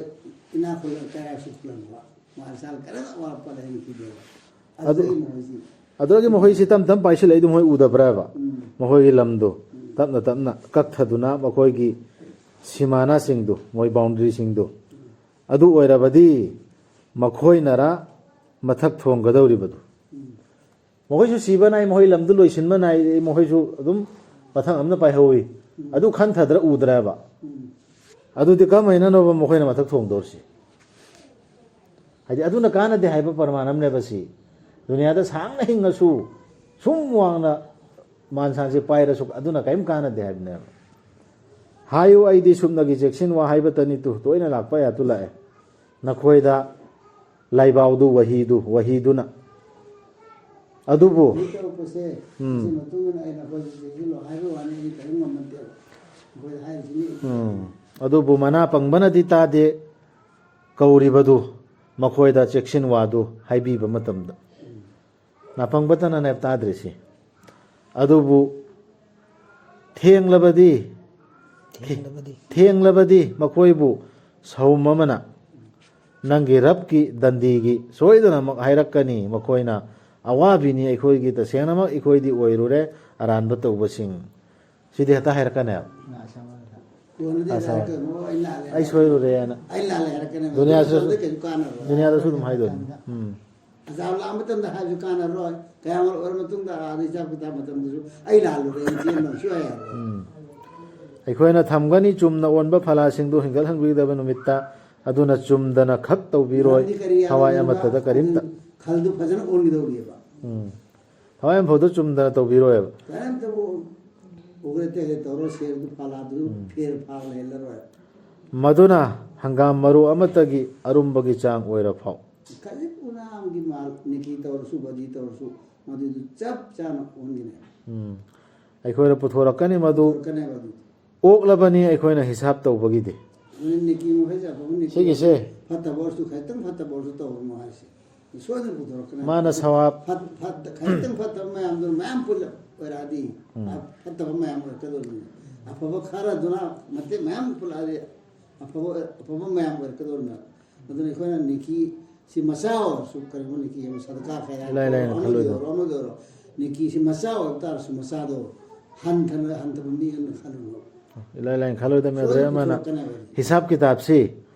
ꯏꯅꯥꯛ ꯈꯨꯜꯂ ꯀꯩꯔꯥꯛꯁꯨ ꯈꯨꯜꯍꯟꯕ꯫ ꯃꯥ ꯏꯁꯥꯅ ꯀꯔꯤꯝꯇ ꯑꯋꯥꯠꯄ ꯂꯩꯍꯟꯈꯤꯗꯦꯕ꯫ ꯑꯗꯨ ꯑꯗꯨꯗꯒꯤ ꯃꯈꯣꯏꯁꯤ ꯑꯗꯨꯗꯒꯤ ꯃꯈꯣꯏꯁꯤ ꯇꯞ ꯇꯞ ꯄꯥꯏꯁꯤꯜꯂꯛꯏꯗꯨ ꯃꯈꯣꯏ ꯎꯗꯕ꯭ꯔꯕ? ꯎꯝ꯫ ꯃꯈꯣꯏꯒꯤ ꯂꯝꯗꯨ ꯎꯝ꯫ ꯇꯞꯅ ꯇꯞꯅ ꯀꯛꯊꯗꯨꯅ ꯃꯈꯣꯏꯒꯤ ꯁꯤꯃꯥꯅꯥꯁꯤꯡꯗꯨ, ꯃꯣꯏ ꯕꯥꯎꯟꯗꯔꯤꯁꯤꯡꯗꯨ, ꯎꯝ꯫ ꯑꯗꯨ ꯑꯣꯏꯔꯕꯗꯤ ꯃꯈꯣꯏꯅꯔ ꯃꯊꯛ ꯊꯣꯡꯒꯗꯧꯔꯤꯕꯗꯨ? ꯎꯝ꯫ ꯃꯈꯣꯏꯁꯨ ꯁꯤꯕ ꯅꯥꯏ, ꯃꯈꯣꯏ ꯂꯝꯗꯨ ꯂꯣꯏꯁꯤꯟꯕ ꯅꯥꯏ, ꯃꯈꯣꯏꯁꯨ ꯑꯗꯨꯝ ꯃꯊꯪ ꯑꯃꯅ ꯄꯥꯏꯍꯧꯋꯤ꯫ ꯎꯝ꯫ ꯑꯗꯨ ꯈꯟꯊꯗ꯭ꯔ ꯎꯗ꯭ꯔꯕ? ꯎꯝ꯫ ꯑꯗꯨꯗꯤ ꯀꯔꯝꯍꯥꯏꯅꯅꯣꯕ ꯃꯈꯣꯏꯅ ꯃꯊꯛ ꯊꯣꯡꯗꯧꯔꯤꯁꯤ? ꯍꯥꯏꯗꯤ ꯑꯗꯨꯅ ꯀꯥꯟꯅꯗꯦ ꯍꯥꯏꯕ ꯄ꯭ꯔꯃꯥꯟ ꯑꯃꯅꯦꯕ ꯁꯤ꯫ ꯗꯨꯅꯤꯌꯥꯗ ꯁꯥꯡꯅ ꯍꯤꯡꯉꯁꯨ, ꯁꯨꯝ ꯋꯥꯡꯅ ꯃꯥꯟꯁꯥꯟꯁꯦ ꯄꯥꯏꯔꯁꯨ ꯑꯗꯨꯅ ꯀꯔꯤꯝ ꯀꯥꯟꯅꯗꯦ ꯍꯥꯏꯕꯅꯦꯕ꯫ ꯍꯥꯏꯌꯨ, ꯑꯩꯗꯤ ꯁꯨꯞꯅꯒꯤ ꯆꯦꯛꯁꯤꯟ ꯋꯥ ꯍꯥꯏꯕꯇꯅꯤ ꯇꯨ, ꯇꯣꯏꯅ ꯂꯥꯛꯄ ꯑꯌꯥꯠꯇꯨ ꯂꯥꯛꯑꯦ꯫ ꯅꯈꯣꯏꯗ ꯂꯥꯏꯕꯥꯎꯗꯨ ꯋꯥꯍꯤꯗꯨ, ꯋꯥꯍꯤꯗꯨꯅ꯫ ꯑꯗꯨꯕꯨ ꯃꯤ ꯇꯧꯔꯛꯄꯁꯦ, ꯎꯝ꯫ ꯁꯤ ꯃꯇꯨꯡ ꯏꯟꯅ ꯑꯩꯅ ꯑꯩꯈꯣꯏꯁꯨ ꯆꯦꯛꯁꯤꯜꯂꯣ ꯍꯥꯏꯕ ꯋꯥꯅꯤ, ꯑꯩ ꯀꯔꯤꯝ ꯉꯝꯃꯟꯇꯦꯕ꯫ ꯑꯩꯈꯣꯏꯗ ꯍꯥꯏꯔꯤꯁꯤꯅꯤ꯫ ꯎꯝ꯫ ꯑꯗꯨꯕꯨ ꯃꯅꯥ ꯄꯪꯕꯅꯗꯤ ꯇꯥꯗꯦ ꯀꯧꯔꯤꯕꯗꯨ ꯃꯈꯣꯏꯗ ꯆꯦꯛꯁꯤꯟ ꯋꯥꯗꯨ ꯍꯥꯏꯕꯤꯕ ꯃꯇꯝꯗ꯫ ꯎꯝ꯫ ꯅꯥꯄꯪꯕꯇꯅꯅꯦꯕ ꯇꯥꯗ꯭ꯔꯤꯁꯤ꯫ ꯑꯗꯨꯕꯨ ꯊꯦꯡꯂꯕꯗꯤ, ꯊꯦꯡꯂꯕꯗꯤ꯫ ꯊꯦꯡꯂꯕꯗꯤ ꯃꯈꯣꯏꯕꯨ ꯁꯍꯨꯝ ꯑꯃꯅ ꯅꯪꯒꯤ ꯔꯕꯀꯤ ꯗꯟꯗꯤꯒꯤ ꯁꯣꯏꯗꯅꯃꯛ ꯍꯥꯏꯔꯛꯀꯅꯤ꯫ ꯃꯈꯣꯏꯅ ꯑꯋꯥꯕꯤꯅꯤ ꯑꯩꯈꯣꯏꯒꯤ, ꯇꯁꯦꯡꯅꯃꯛ ꯑꯩꯈꯣꯏꯗꯤ ꯑꯣꯏꯔꯨꯔꯦ ꯑꯔꯥꯟꯕ ꯇꯧꯕꯁꯤꯡ꯫ ꯁꯤꯗꯤ ꯍꯦꯛꯇ ꯍꯥꯏꯔꯛꯀꯅꯦꯕ꯫ ꯀꯣꯟꯅꯗꯤ ꯑꯁꯥ꯫ ꯍꯥꯏꯔꯛꯀꯅꯨ, "ꯑꯩ ꯂꯥꯜꯂꯦ" ꯑꯩ ꯍꯥꯏꯔꯛꯀꯅꯤ꯫ ꯁꯣꯏꯔꯨꯔꯦ ꯍꯥꯏꯅ꯫ "ꯑꯩ ꯂꯥꯜꯂꯦ" ꯍꯥꯏꯔꯛꯀꯅꯦꯕ꯫ ꯗꯨꯅꯤꯌꯥꯁꯨ-, ꯑꯗꯨ ꯇꯧꯕꯗ ꯀꯩꯁꯨ ꯀꯥꯟꯅꯔꯣꯏ꯫ ꯗꯨꯅꯤꯌꯥꯗꯁꯨ ꯑꯗꯨꯝ ꯍꯥꯏꯗꯣꯏꯅꯤ꯫ ꯎꯝ꯫ ꯑꯖꯥꯕ ꯂꯥꯛꯑ ꯃꯇꯝꯗ ꯍꯥꯏꯕꯁꯨ ꯀꯥꯟꯅꯔꯣꯏ꯫ ꯀꯌꯥꯝ ꯑꯣꯏꯔ ꯃꯇꯨꯡꯗ ꯑꯥꯗ ꯍꯤꯁꯥꯕ ꯀꯤꯇꯥꯕ ꯃꯇꯝꯗꯁꯨ "ꯑꯩ ꯂꯥꯜꯂꯨꯔꯦ" ꯍꯥꯏꯅ ꯆꯦꯟꯕ ꯁꯨꯡꯌꯥ ꯌꯥꯔꯣꯏ꯫ ꯎꯝ꯫ ꯑꯩꯈꯣꯏꯅ ꯊꯝꯒꯅꯤ ꯆꯨꯝꯅ ꯑꯣꯟꯕ ꯐꯂꯥꯁꯤꯡꯗꯨ ꯍꯤꯡꯒꯠꯍꯟꯕꯤꯒꯗꯕ ꯅꯨꯃꯤꯠꯇ꯫ ꯑꯗꯨꯅ ꯆꯨꯝꯗꯅ ꯈꯛ ꯇꯧꯕꯤꯔꯣꯏ꯫ ꯃꯔꯝꯗꯤ ꯀꯔꯤ ꯊꯋꯥꯏ ꯍꯥꯏꯕ ꯑꯃꯠꯇꯗ ꯃꯇꯝꯗ ꯀꯔꯤꯝꯇ꯫ ꯈꯜꯗꯨ ꯐꯖꯅ ꯑꯣꯟꯒꯗꯧꯔꯤꯑꯕ꯫ ꯎꯝ꯫ ꯊꯋꯥꯏ ꯑꯃꯐꯥꯎꯗ ꯆꯨꯝꯗꯅ ꯇꯧꯕꯤꯔꯣꯏꯕ꯫ ꯀꯔꯤꯝꯇꯕꯨ ꯎꯒ꯭ꯔꯇ ꯍꯦꯛ ꯇꯧꯔꯣ, ꯁꯦꯜꯗꯨ ꯐꯥꯂꯥꯗꯨ ꯎꯝ꯫ ꯐꯦꯔ ꯐꯥ ꯂꯩꯍꯜꯂꯔꯣꯏ꯫ ꯃꯗꯨꯅ ꯍꯪꯒꯥꯝ ꯃꯔꯨ ꯑꯃꯠꯇꯒꯤ ꯑꯔꯨꯝꯕꯒꯤ ꯆꯥꯡ ꯑꯣꯏꯔ ꯐꯥꯎ꯫ ꯈꯖꯤꯛ ꯎꯅꯥꯝꯒꯤ ꯃꯥꯜ ꯅꯤꯀꯤ ꯇꯧꯔꯁꯨ, ꯕꯗꯤ ꯇꯧꯔꯁꯨ, ꯃꯗꯨꯗꯨ ꯆꯞ ꯆꯥꯅ ꯑꯣꯟꯒꯅꯤ꯫ ꯎꯝ꯫ ꯑꯩꯈꯣꯏꯅ ꯄꯨꯊꯣꯔꯛꯀꯅꯤ ꯃꯗꯨ꯫ ꯄꯨꯊꯣꯔꯛꯀꯅꯦꯕ ꯑꯗꯨ꯫ ꯑꯣꯛꯂꯕꯅꯤ ꯑꯩꯈꯣꯏꯅ ꯍꯤꯁꯥꯕ ꯇꯧꯕꯒꯤꯗꯤ꯫ ꯑꯗꯨꯅ ꯅꯤꯀꯤ ꯃꯈꯩꯁꯦ ꯑꯐꯕ ꯅꯤꯀꯤ ꯁꯤꯒꯤꯁꯦ꯫ ꯐꯠꯇꯕ ꯑꯣꯏꯔꯁꯨ ꯈꯤꯇꯪ ꯐꯠꯇꯕ ꯑꯣꯏꯔꯁꯨ ꯇꯧꯔꯅꯨ ꯍꯥꯏꯁꯦ꯫ ꯁꯣꯏꯗꯅ ꯄꯨꯊꯣꯔꯛꯀꯅꯤ꯫ ꯃꯥꯅ ꯁꯋꯥꯕ꯫ ꯐꯠ-, ꯐꯠ-, ꯈꯤꯇꯪ ꯐꯠꯇꯕ ꯃꯌꯥꯝꯗꯨꯅ ꯃꯌꯥꯝ ꯄꯨꯜꯂꯞ ꯑꯣꯏꯔꯛꯑꯗꯤ, ꯎꯝ꯫ ꯐꯠꯇꯕ ꯃꯌꯥꯝ ꯑꯣꯏꯔꯛꯀꯗꯧꯔꯤꯅꯤ꯫ ꯑꯐꯕ ꯈꯔꯗꯨꯅ ꯃꯇꯦꯛ ꯃꯌꯥꯝ ꯄꯨꯜꯂꯛꯑꯗꯤ ꯑꯐꯕ, ꯑꯐꯕ ꯃꯌꯥꯝ ꯑꯣꯏꯔꯛꯀꯗꯧꯔꯤꯅꯤ꯫ ꯑꯗꯨꯅ ꯑꯩꯈꯣꯏꯅ ꯅꯤꯀꯤ ꯁꯤ ꯃꯆꯥ ꯑꯣꯏꯔꯁꯨ, ꯀꯔꯤꯒꯨꯝꯕ ꯅꯤꯀꯤ ꯑꯃ ꯁꯗꯀꯥ ꯈꯩꯔꯥꯛ ꯏꯂꯥꯏ ꯂꯥꯏꯅ ꯑꯃꯒꯤ ꯈꯜꯂꯣꯏꯗꯕ꯫ ꯑꯣꯏꯔꯣ, ꯑꯃꯒꯤ ꯑꯣꯏꯔꯣ, ꯅꯤꯀꯤꯁꯤ ꯃꯆꯥ ꯑꯣꯏꯕ ꯇꯥꯔꯁꯨ ꯃꯆꯥꯗꯣ ꯍꯟꯊꯅ, ꯍꯟꯊꯕ ꯃꯤ ꯑꯃꯅ ꯈꯜꯂꯨꯅꯨ꯫ ꯏꯂꯥꯏ ꯂꯥꯏꯅ ꯈꯜꯂꯣꯏꯗꯕꯅꯤ꯫ ꯁꯣꯏꯗꯅ ꯑꯗꯨꯗꯩ ꯑꯃꯅ ꯄꯨꯊꯣꯔꯛꯀꯅꯦꯕ꯫ ꯍꯤꯁꯥꯕ ꯀꯤꯇꯥꯕꯁꯤ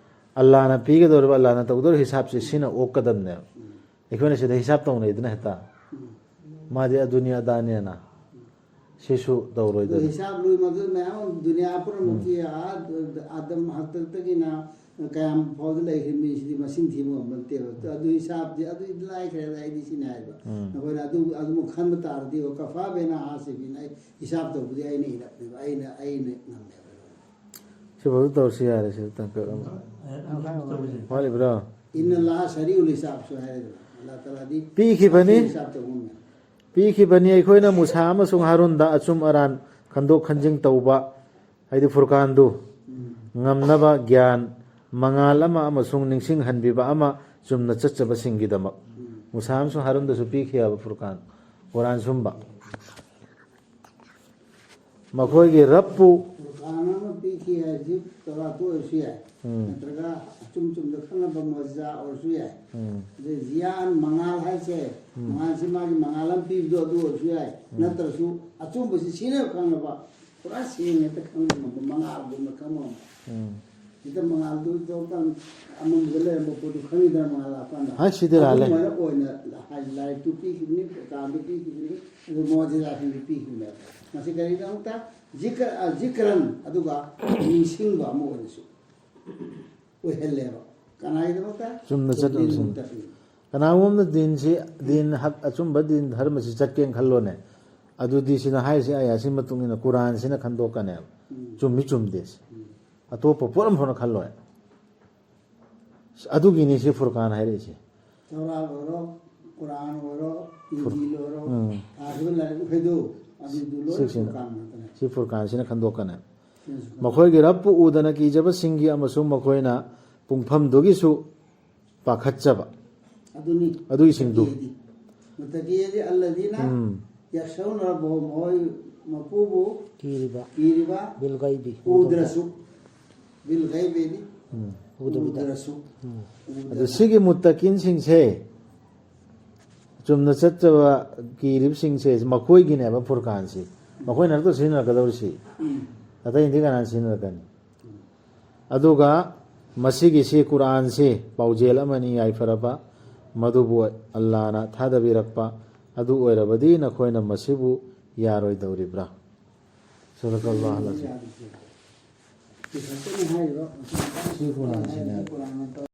ꯑꯜꯂꯥꯅ ꯄꯤꯒꯗꯧꯔꯤꯕ, ꯑꯜꯂꯥꯅ ꯇꯧꯗꯧꯔꯤꯕ ꯍꯤꯁꯥꯕꯁꯤ ꯁꯤꯅ ꯑꯣꯛꯀꯗꯕꯅꯦꯕ꯫ ꯎꯝ꯫ ꯑꯩꯈꯣꯏꯅ ꯁꯤꯗ ꯍꯤꯁꯥꯕ ꯇꯧꯅꯩꯗꯅ ꯍꯦꯛꯇ꯫ ꯎꯝ꯫ ꯃꯥꯗꯤ ꯑꯗꯨꯅꯤ ꯑꯗꯥꯅꯦꯅ꯫ ꯁꯤꯁꯨ ꯑꯗꯣ ꯇꯧꯔꯣꯏꯗꯣꯏꯅꯤ꯫ ꯍꯤꯁꯥꯕ ꯂꯣꯏ ꯃꯗꯨ ꯃꯌꯥꯝ ꯑꯃ ꯗꯨꯅꯤꯌꯥ ꯄꯨꯝꯅꯃꯛꯀꯤ ꯎꯝ꯫ ꯑꯥ ꯑꯗꯝ ꯍꯥꯛꯇꯛꯇꯒꯤꯅ ꯀꯌꯥꯝ ꯐꯥꯎꯗ ꯂꯩꯈ꯭ꯔꯤ ꯃꯤꯁꯤꯗꯤ ꯃꯁꯤꯡ ꯊꯤꯕ ꯉꯝꯕ ꯅꯠꯇꯦꯕ꯫ ꯑꯗꯨ ꯍꯤꯁꯥꯕꯗꯤ ꯑꯗꯨ ꯂꯥꯏꯈ꯭ꯔꯦꯗ ꯑꯩꯗꯤ ꯁꯤꯅꯤ ꯍꯥꯏꯕ꯫ ꯎꯝ꯫ ꯅꯈꯣꯏꯅ ꯑꯗꯨ, ꯑꯗꯨꯃꯛ ꯈꯟꯕ ꯇꯥꯔꯗꯤ, "ꯋꯀꯐꯥ ꯕꯦꯅꯥ ꯍꯥꯁꯤꯕꯤꯟ", ꯑꯩ ꯍꯤꯁꯥꯕ ꯇꯧꯕꯗꯤ ꯑꯩꯅ ꯏꯔꯛꯅꯦꯕ, ꯑꯩꯅ, ꯑꯩꯅ ꯉꯝꯃꯦꯕ꯫ ꯁꯤꯐꯥꯎꯗ ꯇꯧꯔꯁꯨ ꯌꯥꯔꯦ, ꯁꯤꯗ ꯇꯥꯡꯀꯛ ꯑꯃ꯫ ꯋꯥꯠꯂꯤꯕ꯭ꯔꯣ? "ꯏꯟꯅ ꯂꯥ ꯁꯔꯤꯎꯜ ꯍꯤꯁꯥꯕꯁꯨ" ꯍꯥꯏꯔꯦꯗꯅ꯫ ꯑꯜꯂꯥ ꯇꯥꯂꯥꯗꯤ ꯄꯤꯈꯤꯕꯅꯤ꯫ ꯍꯤꯁꯥꯕ ꯇꯧꯕ ꯉꯝꯃꯦ꯫ ꯄꯤꯈꯤꯕꯅꯤ꯫ ꯑꯩꯈꯣꯏꯅ ꯃꯨꯁꯥ ꯑꯃꯁꯨꯡ ꯍꯥꯔꯨꯟꯗ ꯑꯆꯨꯝ ꯑꯔꯥꯟ ꯈꯟꯗꯣꯛ ꯈꯟꯖꯤꯟ ꯇꯧꯕ, ꯍꯥꯏꯗꯤ ꯐꯨꯔꯀꯥꯟꯗꯨ, ꯎꯝ꯫ ꯉꯝꯅꯕ ꯒ꯭ꯌꯥꯟ, ꯃꯉꯥꯜ ꯑꯃ ꯑꯃꯁꯨꯡ ꯅꯤꯡꯁꯤꯡꯍꯟꯕꯤꯕ ꯑꯃ ꯆꯨꯝꯅ ꯆꯠꯆꯕꯁꯤꯡꯒꯤꯗꯃꯛ꯫ ꯎꯝ꯫ ꯃꯨꯁꯥ ꯑꯃꯁꯨꯡ ꯍꯥꯔꯨꯟꯗꯁꯨ ꯄꯤꯈꯤ ꯍꯥꯏꯕ ꯐꯨꯔꯀꯥꯟ, ꯀꯨꯔꯥꯟ ꯁꯨꯝꯕ꯫ ꯃꯈꯣꯏꯒꯤ ꯔꯕꯄꯨ ꯐꯨꯔꯀꯥꯟ ꯑꯃ ꯄꯤꯈꯤ ꯍꯥꯏꯁꯤ ꯇꯧꯔꯥꯠꯇ ꯑꯣꯏꯔꯁꯨ ꯌꯥꯏ, ꯎꯝ꯫ ꯅꯠꯇ꯭ꯔꯒ ꯑꯆꯨꯝ ꯆꯨꯝꯗ ꯈꯪꯅꯕ ꯃꯣꯖꯤꯖꯥ ꯑꯣꯏꯔꯁꯨ ꯌꯥꯏ꯫ ꯎꯝ꯫ ꯑꯗꯩ ꯖꯤꯌꯥꯟ, ꯃꯉꯥꯜ ꯍꯥꯏꯁꯦ, ꯎꯝ꯫ ꯃꯉꯥꯜꯁꯤ ꯃꯥꯒꯤ ꯃꯉꯥꯜ ꯑꯃ ꯄꯤꯕꯗꯣ ꯑꯗꯨ ꯑꯣꯏꯔꯁꯨ ꯌꯥꯏ, ꯎꯝ꯫ ꯅꯠꯇ꯭ꯔꯁꯨ ꯑꯆꯨꯝꯕꯁꯤ ꯁꯤꯅ ꯈꯪꯅꯕ ꯄꯨꯔꯥ ꯁꯦꯡꯅ ꯍꯦꯛꯇ ꯈꯪꯕ ꯉꯝꯕ, ꯃꯉꯥꯜꯒꯨꯝꯅ ꯈꯪꯕ ꯉꯝꯕ꯫ ꯎꯝ꯫ ꯍꯦꯛꯇ ꯃꯉꯥꯜꯗꯨ ꯇꯧꯔꯀꯥꯟꯗ ꯑꯃꯝꯕꯗ ꯂꯩꯔꯝꯕ ꯄꯣꯠꯇꯨ ꯈꯪꯉꯤꯗꯅ, ꯃꯉꯥꯜ ꯂꯥꯛꯀꯥꯟꯗ꯫ ꯍꯥꯏ, ꯁꯤꯗꯤ ꯂꯥꯜꯂꯦ꯫ ꯑꯗꯨꯃꯥꯏꯅ ꯑꯣꯏꯅ ꯍꯥꯏ-, ꯂꯥꯏꯔꯤꯛꯇꯨ ꯄꯤꯈꯤꯕꯅꯤ, ꯀꯥꯟꯗꯨ ꯄꯤꯈꯤꯕꯅꯤ, ꯑꯗꯨ ꯃꯣꯖꯤꯖꯥꯁꯤꯡꯗꯨ ꯄꯤꯈꯤꯕꯅꯦꯕ꯫ ꯃꯁꯤ ꯀꯔꯤꯒꯤꯗꯃꯛꯇ? ꯖꯤꯀꯔ-, ꯑ, ꯖꯤꯀꯔꯟ, ꯑꯗꯨꯒ ꯅꯤꯡꯁꯤꯡꯕ ꯑꯃ ꯑꯣꯏꯅꯁꯨ꯫ ꯑꯣꯏꯍꯜꯂꯦꯕ꯫ ꯀꯅꯥꯒꯤꯗꯃꯛꯇ? ꯆꯨꯝꯅ ꯆꯠꯂꯤꯕꯁꯤꯡ꯫ ꯃꯨꯠꯇꯀꯤꯟ꯫ ꯀꯅꯥꯒꯨꯝꯕ ꯑꯃꯅ ꯗꯤꯟꯁꯤ, ꯗꯤꯟ ꯍꯛ ꯑꯆꯨꯝꯕ ꯗꯤꯟ ꯙꯔꯃꯁꯤ ꯆꯠꯀꯦꯅ ꯈꯜꯂꯣꯅꯦ꯫ ꯑꯗꯨꯗꯤ ꯁꯤꯅ ꯍꯥꯏꯔꯤꯁꯤ ꯑꯌꯥꯁꯤ ꯃꯇꯨꯡ ꯏꯟꯅ ꯀꯨꯔꯥꯟꯁꯤꯅ ꯈꯟꯗꯣꯛꯀꯅꯦꯕ꯫ ꯎꯝ꯫ ꯆꯨꯝꯃꯤ ꯆꯨꯝꯗꯦ ꯁꯤ꯫ ꯎꯝ꯫ ꯑꯇꯣꯞꯄ ꯄꯣꯠ ꯑꯃ ꯐꯥꯎꯅ ꯈꯜꯂꯣꯏ꯫ ꯑꯗꯨꯒꯤꯅꯤ ꯁꯤ ꯐꯨꯔꯀꯥꯟ ꯍꯥꯏꯔꯛꯏꯁꯦ꯫ ꯇꯧꯔꯥ ꯑꯣꯏꯔꯣ, ꯀꯨꯔꯥꯟ ꯑꯣꯏꯔꯣ, ꯏꯟꯖꯤꯜ ꯑꯣꯏꯔꯣ, ꯎꯝ꯫ ꯊꯥꯈꯤꯕ ꯂꯥꯏꯔꯤꯛ ꯃꯈꯩꯗꯨ ꯑꯗꯨꯗꯨ ꯂꯣꯏꯅ ꯁꯤꯁꯤꯅ꯫ ꯐꯨꯔꯀꯥꯟ ꯉꯥꯛꯇꯅꯦ꯫ ꯁꯤ ꯐꯨꯔꯀꯥꯟꯁꯤꯅ ꯈꯟꯗꯣꯛꯀꯅꯦꯕ꯫ ꯁꯤꯅꯁꯨ ꯃꯈꯣꯏꯒꯤ ꯔꯕꯄꯨ ꯎꯗꯅ ꯀꯤꯖꯕꯁꯤꯡꯒꯤ ꯑꯃꯁꯨꯡ ꯃꯈꯣꯏꯅ ꯄꯨꯡꯐꯝꯗꯨꯒꯤꯁꯨ ꯄꯥꯈꯠꯆꯕ꯫ ꯑꯗꯨꯅꯤ꯫ ꯑꯗꯨꯒꯤꯁꯤꯡꯗꯨ꯫ ꯃꯨꯠꯇꯀꯤꯟꯗꯤ꯫ ꯃꯨꯠꯇꯀꯤꯟꯗꯤ ꯑꯜꯂꯗꯤꯅ ꯎꯝ꯫ ꯌꯥꯛꯁꯧꯅ ꯔꯕꯍꯨꯝ, ꯃꯈꯣꯏ ꯃꯄꯨꯕꯨ ꯀꯤꯔꯤꯕ ꯀꯤꯔꯤꯕ ꯕꯤꯜ ꯒꯩꯕꯤ ꯎꯗ꯭ꯔꯁꯨ꯫ ꯕꯤꯜ ꯒꯩꯕꯤꯗꯤ ꯎꯝ꯫ ꯎꯗꯕꯤꯗ꯫ ꯎꯗ꯭ꯔꯁꯨ꯫ ꯎꯝ꯫ ꯎꯗ꯭ꯔꯁꯨ꯫ ꯑꯗꯨ ꯁꯤꯒꯤ ꯃꯨꯠꯇꯀꯤꯟꯁꯤꯡꯁꯦ ꯆꯨꯝꯅ ꯆꯠꯆꯕ ꯀꯤꯔꯤꯕꯁꯤꯡꯁꯦ ꯃꯈꯣꯏꯒꯤꯅꯦꯕ ꯐꯨꯔꯀꯥꯟꯁꯤ꯫ ꯃꯈꯣꯏꯅ ꯅꯠꯇ꯭ꯔꯣ ꯁꯤꯖꯤꯟꯅꯔꯛꯀꯗꯧꯔꯤꯁꯤ꯫ ꯎꯝ꯫ ꯑꯇꯩꯗꯤ ꯀꯅꯥꯅ ꯁꯤꯖꯤꯟꯅꯔꯛꯀꯅꯤ? ꯑꯗꯨꯒ ꯃꯁꯤꯒꯤꯁꯤ ꯀꯨꯔꯥꯟꯁꯤ ꯄꯥꯎꯖꯦꯜ ꯑꯃꯅꯤ ꯌꯥꯏꯐꯔꯕ, ꯃꯗꯨꯕꯨ ꯑꯜꯂꯥꯅ ꯊꯥꯗꯕꯤꯔꯛꯄ꯫ ꯑꯗꯨ ꯑꯣꯏꯔꯕꯗꯤ ꯅꯈꯣꯏꯅ ꯃꯁꯤꯕꯨ ꯌꯥꯔꯣꯏꯗꯧꯔꯤꯕ꯭ꯔꯥ? ꯁꯗꯀꯜꯂꯥꯍꯨ ꯑꯜ ꯑꯖꯤꯝ꯫ ꯁꯤ ꯈꯛꯇꯅꯤ ꯍꯥꯏꯔꯤꯕ꯫ ꯁꯤ ꯀꯨꯔꯥꯟꯁꯤꯅꯦ꯫ ꯀꯨꯔꯥꯟ ꯅꯠꯇꯕ꯫